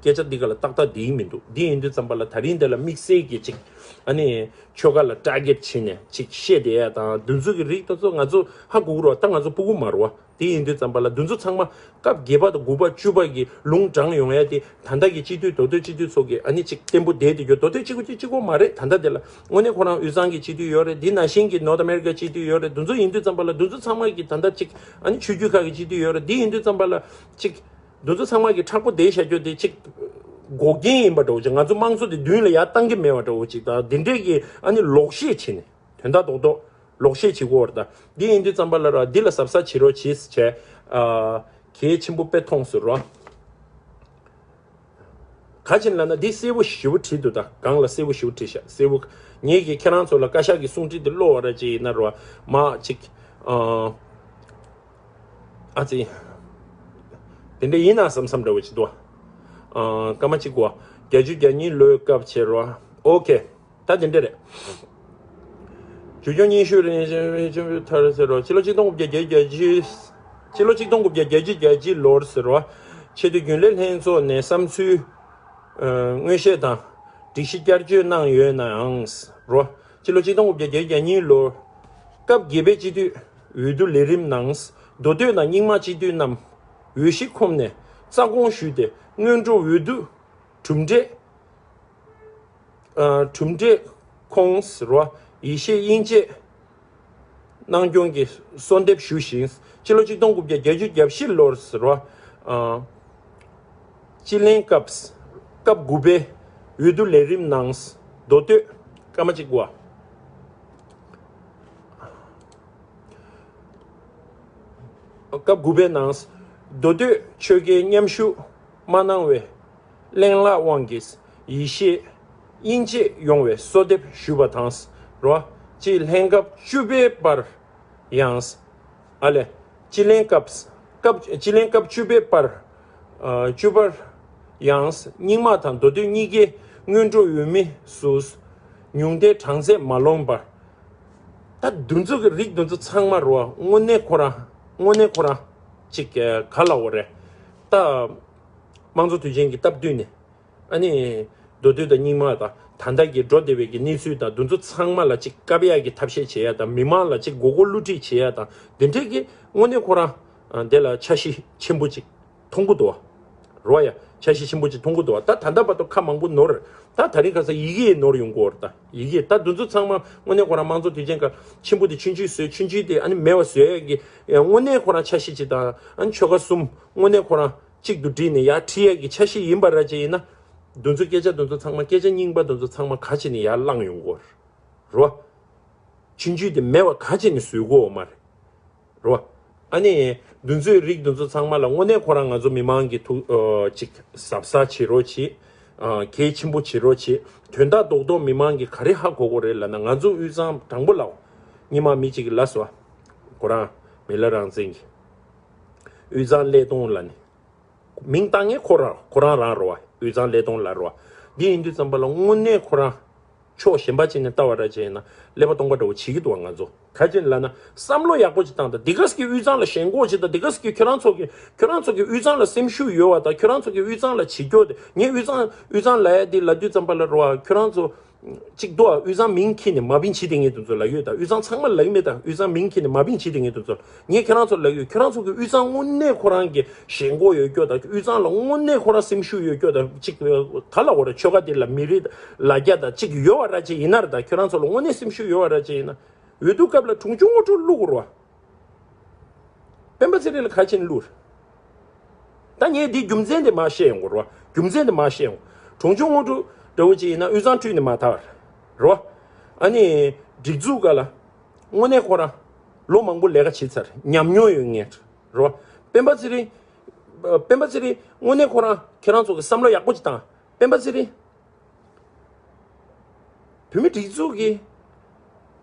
སྐད་ཆ་འདི་ག་ལ་ཏག་ཏག་བསྡད་ཀྱི་མི་འདུག་འདི་ཡིན་དུས་ཙམ་པ་ལ་ད་རིང་འདི་ལ་དམིགས་བསལ་གྱི་ཅིག་ཨ་ནི་ཆོལ་ཁ་ལ་ཊར་གེཊ་བྱས་ནས་ཅིག་བཤད་བསྡད་ཡ་དང་འདི་ཚོ་གི་རིགས་དེ་ཚོ་ང་ཚོ་ཧ་གོ་གི་རོ། ད་ང་ཚོ་ཕྲུ་གུ་མ་རེད་བ། དེ་ཡིན་དུས་ཙམ་པ་ལ་འདི་ཚོ་ཚང་མ་སྐབས་བརྒྱད་པ་དང་དགུ་པ་བཅུ་པ་གི་ལུང་དྲངས་ཡོང་ཡ་དེ་ད་ལྟ་གི་སྤྱི་འཐུས་མདོ་སྟོད་སྤྱི་འཐུས་ཚོ་གི་ཨ་ནི་ཅིག་བརྟན་པོ་བསྡད་དེ་ཡོད། མདོ་སྟོད་གཅིག་པུ་གཅིག་གཅིག་པོ་མ་རེད། ད་ལྟ་དེ་ལ་དངོས་གནས་ཁོ་རང་དབུས་གཙང་གི་སྤྱི་འཐུས་ཡོད་རེད། འདི་ནང་བཞིན་གྱི་ནོར་ཐ་ཨ་མེ་རི་ཀ་སྤྱི་འཐུས་ཡོད་རེད། འདི་ཚོ་ཡིན་དུས་ཙམ་པ་ལ་འདི་ཚོ་ཚང་མ་གི་ད་ལྟ་ཅིག་ཨ་ནི་ཆོས་བརྒྱུད་ཁག་གི་སྤྱི་འཐུས་ཡོད་རེད། འདི་ཡིན་དུས་ཙམ་པ་ལ་ཅིག་འདི་ཚོ་ཚང་མ་གི་མཁྲེགས་པོ་བསྡད་བཞག་རྒྱུ་དེ་ཅིག་འགོག་རྐྱེན་ཡིན་པ་འདྲ་བོ་ཅིག་ང་ཚོ་དམངས་གཙོ་དེ་མདུན་ལ་ཡར་བཏང་གི་མེད་པ་འདྲ་བོ་ཅིག་དང་འདི་འདྲས་ཀྱི་ཨ་ནི་ལོག་བཤད་བྱས་ནས། དོན་དག་རྡོག་རྡོག་ལོག་བཤད་བྱེད་དགོས་རེད་ད། འདི་ཡིན་དུས་ཙམ་པ་ལ་ར་འདི་ལ་གཟབ་གཟབ་བྱེད་རོགས་བྱེད་ཟེར་བྱས། ཨ། གལ་ཆེན་པོ་དཔེ་མཐོང་ཟེར་རོ། ག་ཅིན་ལབ་ན་འདི་གསལ་པོ་ཞེ་པོ་བྲིས་འདུག་ད་སྒང་ལ་གསལ་པོ་ཞེ་པོ་བྲིས་ཤག་གསལ་པོ། ངེད་ཀྱིས་ཁྱེད་རང་ཚོ་ལ་བཀའ་ཤག་གི་གསུང་འཕྲིན་འདི་ཀློག་པ་ར་ཅིག་ཡིན་ན་རོ། མ་ཅིག་ཨ། ཨ་ཙི། དེ་འདྲ་ཡིན་ན་བསམ་བསམ་འདྲ་བོ་ཅིག་འདུག་ཨ། སྐར་མ་གཅིག་གོ། བརྒྱད་ཅུ་གྱ་གཉིས་ལོའི་སྐབས་བྱས་རོ། ཨོ་ཁེ། ད་དེ་འདྲ་རེད། བཅུ་གྱ་གཉིས་ཤུ་རེ་ཐར་ཟེར་རོ། ཕྱི་ལོ་ཆིག་སྟོང་དགུ་བརྒྱ་བརྒྱད་ཅུ་གྱ་གཅིག་ཕྱི་ལོ་ཆིག་སྟོང་དགུ་བརྒྱ་བརྒྱད་ཅུ་གྱ་གཅིག་ལོར་ཟེར་རོ། ཆེས་མཐོའི་རྒྱུན་ལས་ལྷན་ཚོགས་ནས་བསམ་ཚུལ། ཨ། མངོན་བཤད་དང་། སྒྲིག་གཞི་བསྐྱར་བཅོས་གནང་ཡོད་ནའང་རོ། ཕྱི་ལོ་ཆིག་སྟོང་དགུ་བརྒྱ་བརྒྱད་ཅུ་གྱ་གཉིས་ལོར། སྐབས་བརྒྱད་པའི་སྤྱི་འཐུས་འོས་བསྡུ་ལས་རིམ་ནང་། མདོ་སྟོད་དང་རྙིང་མ་སྤྱི་འཐུས་རྣམས་འོས་གཞི་ཁོམ་ནས་རྩ་དགོངས་ཞུས་ཏེ་སྔོན་འགྲོ་འོས་བསྡུ་གྲུབ་འབྲས། ཨ། གྲུབ་འབྲས་ཁོངས་ཟེར་བ་ཡེ་ཤེས་དབྱིངས་དཔྱད་གནང་སྐྱོང་གི་གསོལ་འདེབས་ཞུ་ཞིང་། ཕྱི་ལོ་ཆིག་སྟོང་དགུ་བརྒྱ་བརྒྱད་ཅུ་གྱ་བཞི་ལོར་ཟེར་བ། ཨ། སྤྱི་ལྷན་སྐབས། སྐབས་དགུ་པའི་འོས་བསྡུ་ལས་རིམ་ནང་། མདོ་སྟོད། སྐར་མ་གཅིག་གོ། སྐབས་དགུ་པའི་ནང་། མདོ་སྟོད་ཆོལ་ཁའི་མཉམ་ཞུགས་མ་གནང་བའི་གླེང་ལག་དབང་གིས་ཡེ་ཤེས་དབྱིངས་དཔྱད་ཡོང་བའི་གསོལ་འདེབས་ཞུས་པ་དང་། རོ། སྤྱི་ལྷན་སྐབས་བཅུ་པའི་བར་ཡང་། ཨ་ལས། སྤྱི་ལྷན་སྐབས། སྐབས། སྤྱི་ལྷན་སྐབས་བཅུ་པའི་བར། ཨ། བཅུ་པར་ཡང་། རྙིང་མ་དང་མདོ་སྟོད་གཉིས་ཀའི་སྔོན་འགྲོ་འོས་མི་སུ། ཉུང་མཐའི་གྲངས་ཚད་མ་ལོངས་པར། ད་འདི་ཚོ་གི་རིགས་འདི་ཚོ་ཚང་མ་རོ། དངོས་གནས་ཁོ་རང་། དངོས་གནས་ཁོ་རང་ཅིག་ག་ལ་འོ་རེད། ད་དམངས་གཙོ་དུས་ཆེན་གྱི་སྟབས་བསྟུན་ནས། ཨ་ནི། མདོ་སྟོད་དང་རྙིང་མ་དང་ད་ལྟ་གི་འགྲོ་བསྡད་པའི་གི་གནས་ཚུལ་དང་འདི་ཚོ་ཚང་མ་ལ་ཅིག་བཀབ་ཡག་གི་ཐབས་ཤེས་བྱེད་ཡག་དང་མི་མང་ལ་ཅིག་མགོ་སྐོར་བསླུ་བྲིད་བྱེད་ཡག་དང་འདི་འདྲས་ཀྱི་དངོས་གནས་ཁོ་རང་། ཨ། དེ་ལ་འཆར་གཞི་ཆེན་པོ་ཅིག་མཐོང་གི་འདུག་བ། རོ་ཡ། འཆར་གཞི་ཆེན་པོ་ཅིག་མཐོང་གི་འདུག་བ། ད་ད་ལྟ་བར་དུ་ཁ་མང་པོ་ནོར། ད་ད་རིང་ཁ་སང་ཡི་གེ་ནོར་ཡོང་གི་ཡོད་རེད། ད་ཡི་གེ་ད་འདི་ཚོ་ཚང་མ་དངོས་གནས་ཁོ་རང་དམངས་གཙོ་དུས་ཆེན་སྐབས་ཆེན་པོ་དེ་ཆུང་ཆུང་བཟོས། ཆུང་ཆུང་དེ་ཨ་ནི་མེད་པ་བཟོ་ཡག་གི་དངོས་གནས་ཁོ་རང་འཆར་གཞི་ཅིག་དང་། ཨ་ནི་ཆོལ་ཁ་གསུམ་དངོས་གནས་ཁོ་རང་གཅིག་ཏུ་བསྒྲིལ་ནས་ཡར་ཁྲིད་ཡག་གི་འཆར་གཞི་ཡིན་པ་ར་ཅིག་ཡིན་ན། འདི་ཚོ་སྐད་ཆ་འདི་ཚོ་ཚང་མ། སྐད་ཆ་རྙིང་པ་འདི་ཚོ་ཚང་མ་ག་བྱས་ནས་ཡར་བསླངས་ཡོང་གི་ཡོད་རེད། རོ། ཆུང་ཆུང་དེ་མེད་པ་ག་བྱས་ནས་བཟོ་གི་ཡོད་མ་རེད། རོ། ཨ་ནི། འདི་ཚོའི་རིགས་འདི་ཚོ་ཚང་མ་ལ་དངོས་གནས་ཁོ་རང་ང་ཚོ་མི་མང་གི་ཐུགས། ཨ། ཅིག་གཟབ་གཟབ་བྱེད་རོགས་བྱེད། ཨ། གལ་ཆེན་པོ་བྱེད་རོགས་བྱེད། དོན་དག་རྡོག་རྡོག་མི་མང་གིས་ག་རེ་ཧ་གོ་དགོས་རེད་ལབ་ན། ང་ཚོ་དབུས་གཙང་དང་པོ་ལ། སྔོན་མ་མི་གཅིག་གིས་ལབ་སོང་། ཁོ་རང་མི་ལ་རང་བཙན་གྱི་དབུས་གཙང་ཀླད་སྟོང་ལབ་ནས། མིང་བཏགས་མཁན་ཁོ་རང་ཁོ་རང་རང་རེད་བ། དབུས་གཙང་ཀླད་སྟོང་ལབ་རེད་བ། འདི་ཡིན་དུས་ཙམ་པ་ལ་དངོས་གནས་ཁོ་རང་ཕྱོགས་གཞན་པ་ཅིག་ནས་ལྟ་བ་ར་ཅིག་ཡིན་ན་ཀླད་པ་སྟོང་པ་འདྲ་བོ་བྱེད་ཀྱི་འདུག་བ། ང་ཚོ་ག་ཅིག་ལབ་ན་བསམ་བློ་ཡག་པོ་ཅིག་བཏང་དང་། འདི་ག་ཟིག་གི་དབུས་གཙང་ལ་ཞེན་ཁོག་ཅིག་དང་། འདི་ག་ཟིག་གི་ཁྱོད་རང་ཚོ་གི་ཁྱོད་རང་ཚོ་གི་དབུས་གཙང་ལ་སེམས་ཤུགས་ཡོད་བ་དང་། ཁྱོད་རང་ཚོ་གི་དབུས་གཙང་ལ་བྱེད་རྒྱུ་དེ། ངས་དབུས་གཙང་དབུས་གཙང་ལབ་ཡ་འདི་ལབ་དུས་ཙམ་པ་ལ་རེད་བ། ཁྱོད་རང་ཚོ་གཅིག་འདུག་བ། དབུས་གཙང་མིང་འཁྱེར་ནས་མ་བིན་བྱེད་དེ་ངས་དེ་ཚོ་ལབ་ཡོད་ད། དབུས་གཙང་ཚང་མ་ལབ་ཀྱི་མེད་ད། དབུས་གཙང་མིང་འཁྱེར་ནས་མ་བིན་བྱེད་དེ་ངས་དེ་ཚོ། ངས་ཁྱེད་རང་ཚོ་ལབ་ཡོད། ཁྱེད་རང་ཚོ་གི་དབུས་གཙང་དངོས་གནས་ཁོ་རང་གི་ཞེན་ཁོག་ཡོད་རྒྱུ་ད། དབུས་གཙང་ལ་དངོས་གནས་ཁོ་རང་སེམས་ཤུགས་ཡོད་རྒྱུ་ད། གཅིག་ག་ལ་འོ་ར། ཆོལ་ཁ་དེ་ལ་མི་རིགས་ལ་རྒྱ་ད་གཅིག་ཡོད་བ་ར་ཅིག་ཡིན་ན་ར་ད། ཁྱེད་རང་ཚོ་ལ་དངོས་གནས་སེམས་ཤུགས་ཡོད་བ་ར་ཅིག་ཡིན་ན། འོས་བསྡུ་སྐབས་ལ་དྲུང་ཆུང་ངོ་སྤྲོད་བླུག་རོགས། སྤེན་པ་ཚེ་རིང་ལ་ག་རེ་བྱས་ནས་བླུགས་རེད། ད་ངས་འདི་རྒྱུ་མཚན་དེ་མར་བཤད་ཡོང་གི་རེད་བ། རྒྱུ་མཚན་དེ་མར་བཤད་ཡོང་། གྲོང་ཆུང་དངོས་གྲུབ་འདྲ་བོ་ཅིག་ཡིན་ན་དབུས་གཙང་བཀྲུས་ནས་མར་ཐར་རེད་བ། ཨ་ནི་སྒྲིག་འཛུགས་སྒང་ལ་དངོས་གནས་ཁོ་རང་ལོ་མང་པོ་ལས་ཀ་བྱས་ཚར། ཉམས་མྱོང་ཡོད་མཁན་རེད་བ། སྤེན་པ་ཚེ་རིང་། སྤེན་པ་ཚེ་རིང་དངོས་གནས་ཁོ་རང་ཁྱེད་རང་ཚོ་གི་བསམ་བློ་ཡག་པོ་ཅིག་བཏང་། སྤེན་པ་ཚེ་རིང་། བོད་མི་སྒྲིག་འཛུགས་ཀྱི་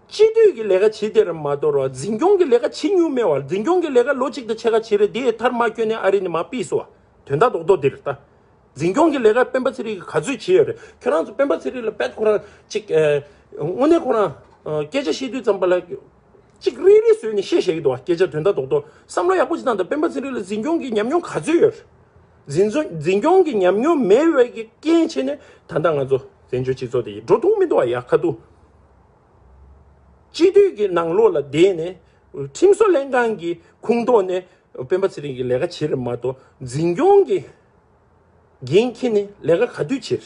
སྤྱི་འཐུས་ཀྱི་ལས་ཀ་བྱེད་དེ་ར་མ་གཏོགས་ར་འཛིན་སྐྱོང་གི་ལས་ཀ་བྱེད་མྱོང་མེད་བ། འཛིན་སྐྱོང་གི་ལས་ཀ་ལོ་གཅིག་དང་ཕྱེད་ཀ་བྱེད་རེད། དེ་མཐར་མ་བསྐྱོན་ནས་ཨ་རི་ནས་མར་ཕུད་སོང་བ། དོན་དག་རྡོག་རྡོག་འདི་རེད་ད། འཛིན་སྐྱོང་གི་ལས་ཀ་སྤེན་པ་ཚེ་རིང་གིས་ག་ཚོད་བྱེད་ཡོད་རེད། ཁྱོད་རང་ཚོ་སྤེན་པ་ཚེ་རིང་ལ་དཔེ་ཁོ་རང་ཅིག་ཨེ། དངོས་གནས་ཁོ་རང་ཨ། སྐད་ཆ་བཤད་དུས་ཙམ་པ་ལ་ཅིག་རིལ་རིལ་བཟོས་ནས་བཤད་བཤད་ཀྱི་འདུག་བ། སྐད་ཆ་དོན་དག་རྡོག་རྡོག་བསམ་བློ་ཡག་པོ་ཅིག་བཏང་དང་། སྤེན་པ་ཚེ་རིང་ལ་འཛིན་སྐྱོང་གི་ཉམས་མྱོང་ག་ཚོད་ཡོད་རེད། འཛིན་བཟུང་འཛིན་སྐྱོང་གི་ཉམས་མྱོང་མེད་པའི་གི་རྐྱེན་བྱས་ནས་ད་ལྟ་ང་ཚོ་བཙན་བྱོལ་སྤྱི་ཚོགས་དེ་ཡི་འགྲོ་ཐུབ་མི་འདུག་བ། ཡ་ཁ་ཐུག་སྤྱི་འཐུས་ཀྱི་ནང་ལོགས་ལ་བསྡད་ནས་ཁྲིམས་བཟོ་ལྷན་ཁང་གི་ཁོངས་གཏོགས་ནས་སྤེན་པ་ཚེ་རིང་གི་ལས་ཀ་བྱེད་རེད་མ་གཏོགས། འཛིན་སྐྱོང་གི་འགན་འཁྱེར་ནས་ལས་ཀ་ག་དུས་བྱེད།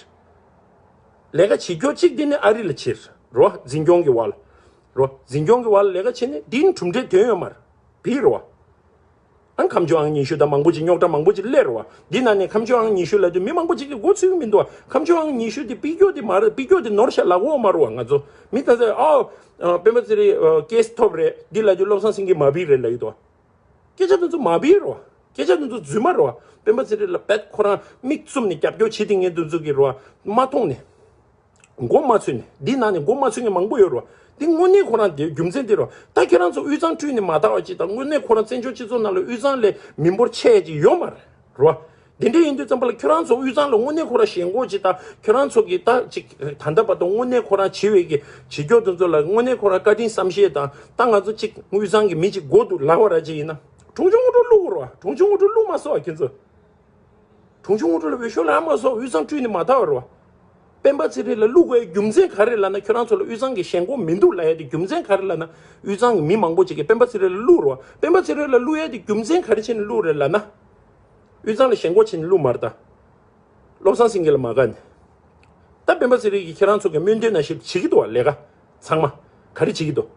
ལས་ཀ་བྱེད་རྒྱུ་གཅིག་དེ་ནི་ཨ་རི་ལ་བྱེད་རོ། འཛིན་སྐྱོང་གི་བར་ལ་རོ། འཛིན་སྐྱོང་གི་བར་ལ་ལས་ཀ་བྱེད་ནི་འདི་ནི་གྲུབ་འབྲས་ཐོན་ཡོད་མ་རེད། བི་རོ། ཨང་ཁ་མཆུ་ཨང་ཉི་ཤུ་དང་མང་པོ་ཅིག་རྙོག་དྲ་མང་པོ་ཅིག་སླེབས་རོ། འདི་ནང་ནས་ཁ་མཆུ་ཨང་ཉི་ཤུ་ལབ་དུས་མི་མང་པོ་ཅིག་གིས་མགོ་ཚོས་ཀྱི་མི་འདུག་ཁ་མཆུ་ཨང་ཉི་ཤུ་དེ་ཕུད་རྒྱུ་དེ་མ་རེད། ཕུད་རྒྱུ་དེ་ནོར་ཤག་ལབ་ཀྱི་ཡོད་མ་རེད་བ། ང་ཚོ་མི་ད་ཚོད་ཨའོ། སྤེན་པ་ཚེ་རིང་ཀེས་ཐོབ་རེད། འདི་ལབ་དུས་བློ་བཟང་སེང་གེ་མ་ཕུད་རེད་ལབ་ཀྱི་འདུག་སྐད་ཆ་དེ་ཚོ་མ་བིར་རོ། སྐད་ཆ་དེ་ཚོ་རྫུན་མ་རོ། སྤེན་པ་ཚེ་རིང་ལ་བེད་ཁོ་རང་མིག་བཙུམ་ནས་རྒྱབ་སྐྱོར་བྱེད་དེ་ངས་དེ་ཚོ་གི་རོ། མ་མཐོང་ནས། མགོ་མ་ཚོས་ནས། འདི་ནང་ནས་མགོ་མ་ཚོས་མཁན་མང་པོ་ཡོད་རོ། འདི་དངོས་གནས་ཁོ་རང་དེ་རྒྱུ་མཚན་དེ་རོ། ད་ཁྱེད་རང་ཚོ་དབུས་གཙང་བཀྲུས་ནས་མ་དར་བ་ཅིག་དང་། དངོས་གནས་ཁོ་རང་བཙན་བྱོལ་སྤྱི་ཚོགས་ནང་ལ་དབུས་གཙང་ལས་མི་འབོར་ཆེ་ཅིག་ཡོད་མ་རེད་རོ། དེ་འདྲ་ཡིན་དུས་ཙམ་པ་ལ་ཁྱོད་རང་ཚོ་དབུས་གཙང་ལ་དངོས་གནས་ཁོ་རང་ཞེན་ཁོག་ཅིག་དང་། ཁྱོད་རང་ཚོ་གི་ད་ཅིག་ད་ལྟ་བར་དུ་དངོས་གནས་ཁོ་རང་བྱེད་པའི་གི་བྱེད་སྐྱོར་དེ་ཚོ་ལ་དངོས་གནས་ཁོ་རང་བཀའ་དྲིན་བསམ་ཤེས་དང་། ད་ང་ཚོ་ཅིག་དབུས་གཙང་གི་མི་ཅིག་དགོས་འདུག་ལབ་པ་ར་ཅིག་ཡིན་ན། གྲོང་ཆུང་དངོས་གྲུབ་བླུག་རོགས། གྲོང་ཆུང་དངོས་གྲུབ་བླུག་མ་སོང་བ་ཁྱེད་ཚོ། གྲོང་ཆུང་དངོས་གྲུབ་ལ་འོས་ཤོག་ལབ་མ་སོང་། དབུས་གཙང་བཀྲུས་ནས་མ་དར་བ་རོ། སྤེན་པ་ཚེ་རིང་ལ་བླུག་པའི་རྒྱུ་མཚན་ག་རེ་ལབ་ན། ཁྱོད་རང་ཚོ་ལ་དབུས་གཙང་གི་ཞེན་ཁོག་མི་འདུག་ལབ་ཡ་དེ་རྒྱུ་མཚན་ག་རེ་ལབ་ན། དབུས་གཙང་གི་མི་མང་པོ་ཅིག་གིས་སྤེན་པ་ཚེ་རིང་ལ་བླུག་རོ། སྤེན་པ་ཚེ་རིང་ལ་བླུག་ཡ་དེ་རྒྱུ་མཚན་ག་རེ་བྱས་ནས་བླུག་རེད་ལབ་ན། དབུས་གཙང་ལ་ཞེན་ཁོག་བྱས་ནས་བླུག་མ་རེད་ད། བློ་བཟང་སེང་གེ་ལ་མ་དགའ་ནས། ད་སྤེན་པ་ཚེ་རིང་གིས་ཁྱེད་རང་ཚོ་གི་སྨོན་འདུན་ནང་བཞིན་བྱེད་ཀྱི་འདུག་བ། ལས་ཀ་ཚང་མ་ག་རེ་བྱེད་ཀྱི་འདུག་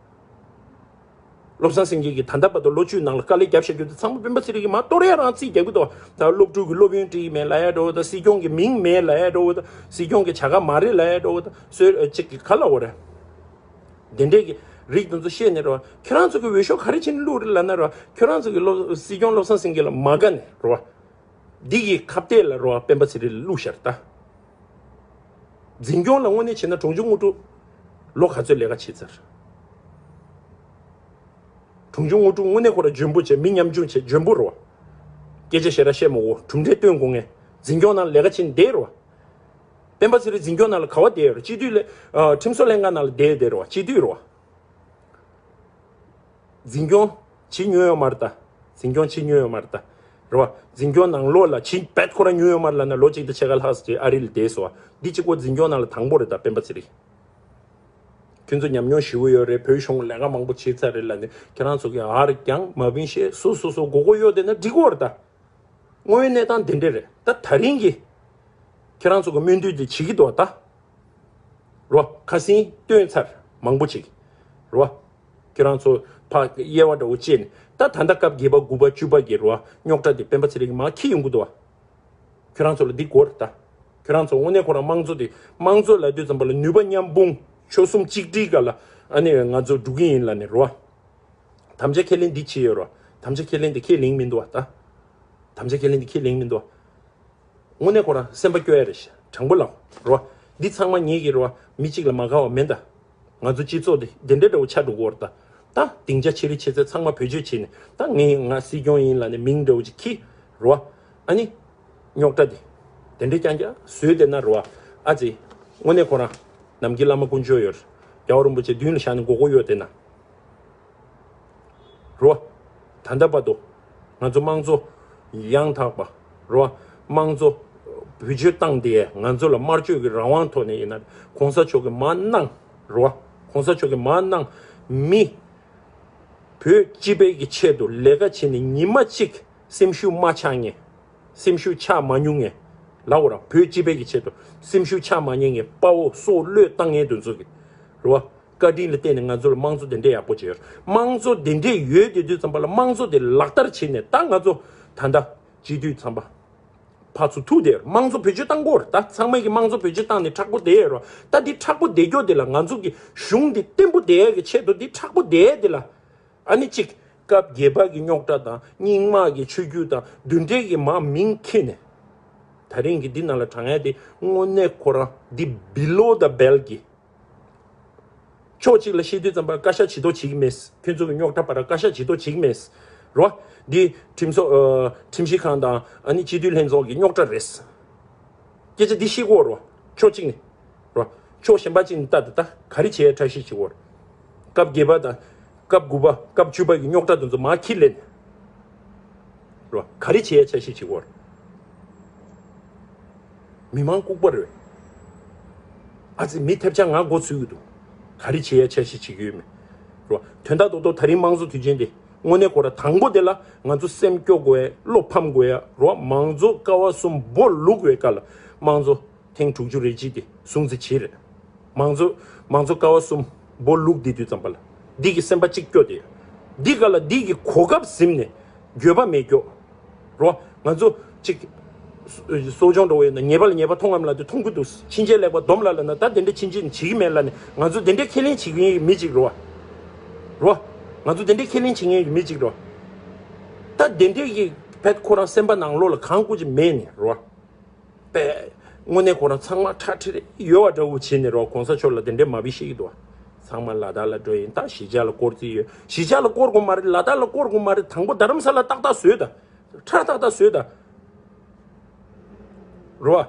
བློ་བཟང་སེང་གེ་གིས་ད་ལྟ་བར་དུ་ལོ་བཅུའི་ནང་ལ་དཀའ་ལས་རྒྱབ་བཞག་རྒྱུ་དེ་ཚང་མ་སྤེན་པ་ཚེ་རིང་གིས་མར་གཏོར་ཡ་རང་རྩིས་རྒྱག་གི་འདུག་བ། ད་སློབ་ཕྲུག་གི་སློབ་ཡོན་སྤྲད་ཀྱི་མེད་ལབ་ཡ་འདྲ་བོ་དང་། སྲིད་སྐྱོང་གི་མིང་མེད་ལབ་ཡ་འདྲ་བོ་དང་། སྲིད་སྐྱོང་གི་བྱ་དགའ་མ་རེད་ལབ་ཡ་འདྲ་བོ་དང་། སྲོལ་ཅིག་གི་ག་ལབ་དགོས་རེད། དེ་འདྲས་ཀྱི་རིགས་དེ་ཚོ་བཤད་ནས་རོ། ཁྱོད་རང་ཚོ་གི་འོས་ཤོག་ག་རེ་བྱས་ནས་བླུག་རེད་ལབ་ན་རོ། ཁྱོད་རང་ཚོ་གི་སློབ་སྲིད་སྐྱོང་བློ་བཟང་སེང་གེ་ལ་མ་དགའ་ནས་རོ། འདི་གི་ཁ་གཏད་ལ་རོ། སྤེན་པ་ཚེ་རིང་ལ་བླུགས་ཤར་ད། འཛིན་སྐྱོང་ལ་དངོས་གནས་བྱས་ན་གྲོང་ཆུང་དངོས་གྲུབ་ལོ་ག་ཚོད་ལས་ཀ་བྱས་ཚར། གྲོང་ཆུང་དངོས་གྲུབ་དངོས་གནས་ཁོ་ར་འཇོན་པོ་བྱས། མི་ཉམ་ཆུང་བྱས། འཇོན་པོ་རོ། སྐད་ཆ་ཞེ་དྲག་བཤད་མ་དགོས། གྲུབ་འབྲས་སྟོན་དགོས་ངས། འཛིན་སྐྱོང་ནང་ལས་ཀ་བྱེད་བསྡད་རོ། སྤེན་པ་ཚེ་རིང་འཛིན་སྐྱོང་ནང་ལ་ག་བ་བསྡད་ཡོད་རེད། སྤྱི་འཐུས་ལ་ཨ། ཁྲིམས་བཟོ་ལྷན་ཁང་ནང་ལ་བསྡད་བསྡད་རོ། སྤྱི་འཐུས་རོ། འཛིན་སྐྱོང་བྱེད་མྱོང་ཡོད་མ་རེད་ད། འཛིན་སྐྱོང་བྱེད་མྱོང་ཡོད་མ་རེད་ད། རེད་བ། འཛིན་སྐྱོང་ནང་ལོགས་ལ་བྱེད་བེད་ཁོ་རང་མྱོང་ཡོད་མ་རེད་ལབ་ན། ལོ་གཅིག་དང་ཕྱེད་ཀ་ལྷག་ཙམ་ཅིག་ཨ་རི་ལ་བསྡད་སོང་བ། འདི་གཅིག་པོ་འཛིན་སྐྱོང་ནང་ལ་དང་པོ་རེད་ད། སྤེན་པ་ཚེ་རིང་། ཁྱོད་ཚོ་ཉམས་མྱོང་ཞེ་པོ་ཡོད་རེད། བོད་གཞུང་ལས་ཀ་མང་པོ་བྱས་ཚར་རེད་ལབ་ནས། ཁྱེད་རང་ཚོ་གིས་ཨར་ཀྱང་མ་བིན་ཤེས། སོ་སོ་སོ་མགོ་སྐོར་གཡོག་བསྡད་ན་འགྲིག་གི་རེད་ད། དངོས་ཡོད་གནས་སྟངས་དེ་འདྲ་རེད་ད། ད་རིང་གི་ཁྱེད་རང་ཚོ་གི་སྨོན་འདུན་དེ་བྱེད་ཀྱི་འདུག་ད། རོ། ཁ་སང་བཏོན་ཚར་མང་པོ་ཅིག་རོ། ཁྱེད་རང་ཚོ་ཕར་དབྱེ་བ་འདྲ་བོ་བྱས་ནས། ད་ད་ལྟ་སྐབས་བརྒྱད་པ་དགུ་པ་བཅུ་པ་གི་རོ། རྙོག་དྲ་དེ་སྤེན་པ་ཚེ་རིང་གིས་མར་འཁྱེར་ཡོང་གི་འདུག་བ། ཁྱེད་རང་ཚོ་ལ་འདི་དགོས་རེད་ད། ཁྱེད་རང་ཚོ་དངོས་གནས་ཁོ་རང་དམངས་གཙོ་དེ། དམངས་གཙོ་ལབ་དུས་ཙམ་པ་ལ་ནུས་པ་མཉམ་སྤུངས། ཆོལ་གསུམ་གཅིག་སྒྲིལ་སྒང་ལ་ཨ་ནི་ང་ཚོ་འགྲོ་གི་ཡིན་ལབ་ནས་རོ། དམ་བཅའ་ཁས་ལེན་འདི་བྱས་ཡོད་རོ། དམ་བཅའ་ཁས་ལེན་འདི་ཁས་ལེན་མི་འདུག་བ་ད། དམ་བཅའ་ཁས་ལེན་འདི་ཁས་ལེན་མི་འདུག་བ། དངོས་གནས་ཁོ་རང་སེམས་པ་སྐྱོ་ཡ་རེད་ཤག་དྲང་པོ་ལབ་རོ། འདི་ཚང་མ་ངེད་ཀྱི་རོ། མི་གཅིག་ལ་མ་དགའ་བ་མེད་ད། ང་ཚོ་སྤྱི་ཚོགས་འདི་འདི་འདྲ་འདྲ་བོ་ཆགས་འགྲོ་གི་ཡོད་རེད་ད། ད་སྡིངས་ཆ་ཆེ་རིང་ཆེ་ཚད་ཚང་མ་བེད་སྤྱོད་བྱས་ནས། ད་ངས་ང་སྲིད་སྐྱོང་ཡིན་ལབ་ནས་མིང་འདྲ་བོ་ཅིག་འཁྱེར་རོ། ཨ་ནི་རྙོག་དྲ་དེ་དེ་འདྲ་རྐྱང་རྐྱང་བཟོས་བསྡད་ན་རོ། ཨ་ཙི། དངོས་གནས་ཁོ་རང་ནམ་མཁའི་བླ་མ་དཀོན་མཆོག་ཡོད་རེད། རྒྱལ་བ་རིན་པོ་ཆེ་མདུན་ལ་བཞག་ནས་མགོ་སྐོར་གཡོག་བསྡད་ན། རོ། ད་ལྟ་བར་དུ་ང་ཚོ་དམངས་གཙོ་ཡང་དག་པ་རོ། དམངས་གཙོ་བེད་སྤྱོད་བཏང་སྟེ། ང་ཚོ་ལ་དམར་གཅོད་ཀྱི་རང་དབང་ཐོག་ནས་ཡིན་ན། གོང་ས་མཆོག་གིས་མར་གནང་རོ། གོང་ས་མཆོག་གིས་མར་གནང་། མི་བོད་སྤྱི་པའི་གི་ཆེད་དུ་ལས་ཀ་བྱས་ནས་ཉི་མ་གཅིག་སེམས་ཤུགས་མ་ཆག་མཁན། སེམས་ཤུགས་ཆག་མ་མྱོང་མཁན་ལབ་དགོས་ར། བོད་སྤྱི་པའི་གི་ཆེད་དུ་སེམས་ཤུགས་ཆག་མ་མྱོང་མཁན། དཔའ་བོ་སྲོག་བློས་བཏང་མཁན་དེ་ཚོ་གི་རེད་བ། བཀའ་དྲིན་ལ་བརྟེན་ནས་ང་ཚོ་ལ་དམངས་གཙོ་དེ་འདྲས་ཡག་པོ་བྱས་ཡོད། དམངས་གཙོ་དེ་འདྲས་ཡོད་དེ་དུས་ཙམ་པ་ལ་དམངས་གཙོ་དེ་ལག་བསྟར་བྱས་ནས་ད་ང་ཚོ་ད་ལྟ་སྤྱི་འཐུས་ཚང་པ་ཕར་ཚུར་ཐུག་བསྡད་ཡོད། དམངས་གཙོ་བེད་སྤྱོད་བཏང་དགོས་རེད། ད་ཚང་མས་ཀྱི་དམངས་གཙོ་བེད་སྤྱོད་བཏང་ནས་མཁྲེགས་པོ་བསྡད་ཡོད་རེད། ད་འདི་མཁྲེགས་པོ་བསྡད་རྒྱུ་དེ་ལ་ང་ཚོ་གི་གཞུང་འདི་བརྟན་པོ་བསྡད་ཡག་གི་ཆེད་དུ་འདི་མཁྲེགས་པོ་བསྡད་ཡག་དེ་ལ། ཨ་ནི་གཅིག་སྐབས་བརྒྱད་པ་གི་རྙོག་དྲ་དང་རྙིང་མ་གི་ཆོས་བརྒྱུད་དང་བདུན་འབྲེལ་གྱི་མར་མིང་ཁྱེར་ནས། ད་རིང་གི་འདི་ནང་ལ་དྲང་ཡ་དེ་དངོས་གནས་ཁོ་རང་འདི་below the belt གི། ཕྱོགས་གཅིག་ལ་བཤད་དུས་ཙམ་པ་བཀའ་ཤག་ཇུས་གཏོགས་བྱེད་ཀྱི་མེད། ཁྱོད་ཚོ་གི་རྙོག་དྲ་བར་བཀའ་ཤག་ཇུས་གཏོགས་བྱེད་ཀྱི་མེད། རོ། འདི་ཁྲིམས་བཟོ་ཨ། ཁྲིམས་ཞིབ་ཁང་དང་ཨ་ནི་སྤྱི་འཐུས་ལྷན་ཚོགས་ཀྱི་རྙོག་དྲ་རེད། སྐད་ཆ་འདི་ཤེས་དགོས་རོ། ཕྱོགས་གཅིག་ནས། རོ། ཕྱོགས་གཞན་པ་གཅིག་ནས་ལྟ་དེ་ད་ག་རེ་བྱེད་ཡ་འཆར་གཞི་བྱེད་དགོས་རོ། སྐབས་བརྒྱད་པ་དང་། སྐབས་དགུ་པ་སྐབས་བཅུ་པ་གི་རྙོག་དྲ་དེ་ཚོ་མར་ཁྱེར་ལེན། རོ། ག་རེ་བྱེད་ཡ་འཆར་གཞི་བྱེད་དགོས་རོ། མི་མང་ལྐུགས་པ་རེད། ཨ་ཙི་མི་ཐེབས་ཆག་ང་མགོ་ཚོས་ཀྱི་འདུག་ག་རེ་བྱེད་ཡ་འཆར་གཞི་བྱེད་ཀྱི་ཡོད་མེད། རོ། དོན་དག་རྡོག་རྡོག་ད་རིང་དམངས་གཙོ་དུས་ཆེན་དེ། དངོས་གནས་ཁོ་ར་དང་པོ་དེ་ལ་ང་ཚོ་སེམས་སྐྱོ་དགོས་ཡ་བློ་ཕམ་དགོས་ཡ་རོ། མང་གཙོ་ཀ་བ་གསུམ་སྦོ་ལུག་བའི་སྐབས་ལ་དམངས་གཙོ་ཐེངས་དྲུག་ཅུ་རེ་གཅིག་དེ་སྲུང་བརྩི་བྱེད་རེད། མང་གཙོ་མང་གཙོ་ཀ་བ་གསུམ་སྦོ་ལུག་དེ་དུས་ཙམ་པ་ལ་འདི་གི་སེམས་པ་གཅིག་སྐྱོ་དེ་ཡ། འདི་ག་ལ་འདི་གི་གོ་སྐབས་ཟིན་ནས་འགྱོད་པ་མེད་སྐྱོ། རོ། ང་ཚོ་གཅིག་གསོ་སྦྱོང་འགྲོ་བའི་ན་ཉེས་པ་ལ་ཉེས་པ་མཐོང་ངམ་ལ་དེ་མཐོང་གི་འདུག་ཕྱིན་ཆད་ལེགས་པ་སྡོམ་ལ་ལ་ན་ད་དེ་འདྲ་ཕྱིན་ཆད་བྱེད་ཀྱི་མེད་ལ་ནི་ང་ཚོ་དེ་འདྲ་ཁས་ལེན་བྱེད་མཁན་གྱི་མི་གཅིག་རོ། རོ། ང་ཚོ་དེ་འདྲ་ཁས་ལེན་བྱེད་མཁན་གྱི་མི་གཅིག་རོ། ད་དེ་འདྲ་གི་བེད་ཁོ་རང་སེམས་པ་ནང་ལོགས་ལ་གང་བཀུར་གྱི་མེད་ནི་རོ། པས། དངོས་གནས་ཁོ་རང་ཚང་མ་ཁྲ་ཁྲི་རེ་ཡོད་བ་འདྲ་བོ་བྱས་ནས་རོ། གོང་ས་མཆོག་ལ་དེ་འདྲའི་མ་བི་ཤེས་ཀྱི་འདུག་ཚང་མ་ལ་དྭགས་ལ་འགྲོ་ཡིན་ད་གཞིས་ཆགས་ལ་སྐོར་རྩིས་ཡོད། གཞིས་ཆགས་ལ་སྐོར་དགོས་མ་རེད། ལ་དྭགས་ལ་སྐོར་དགོས་མ་རེད། དང་པོ་རྡ་རམ་ས་ལ་ཏག་ཏག་བཟོས་ད། ཁྲ་ཏག་ཏག་བཟོས་ད། རོ།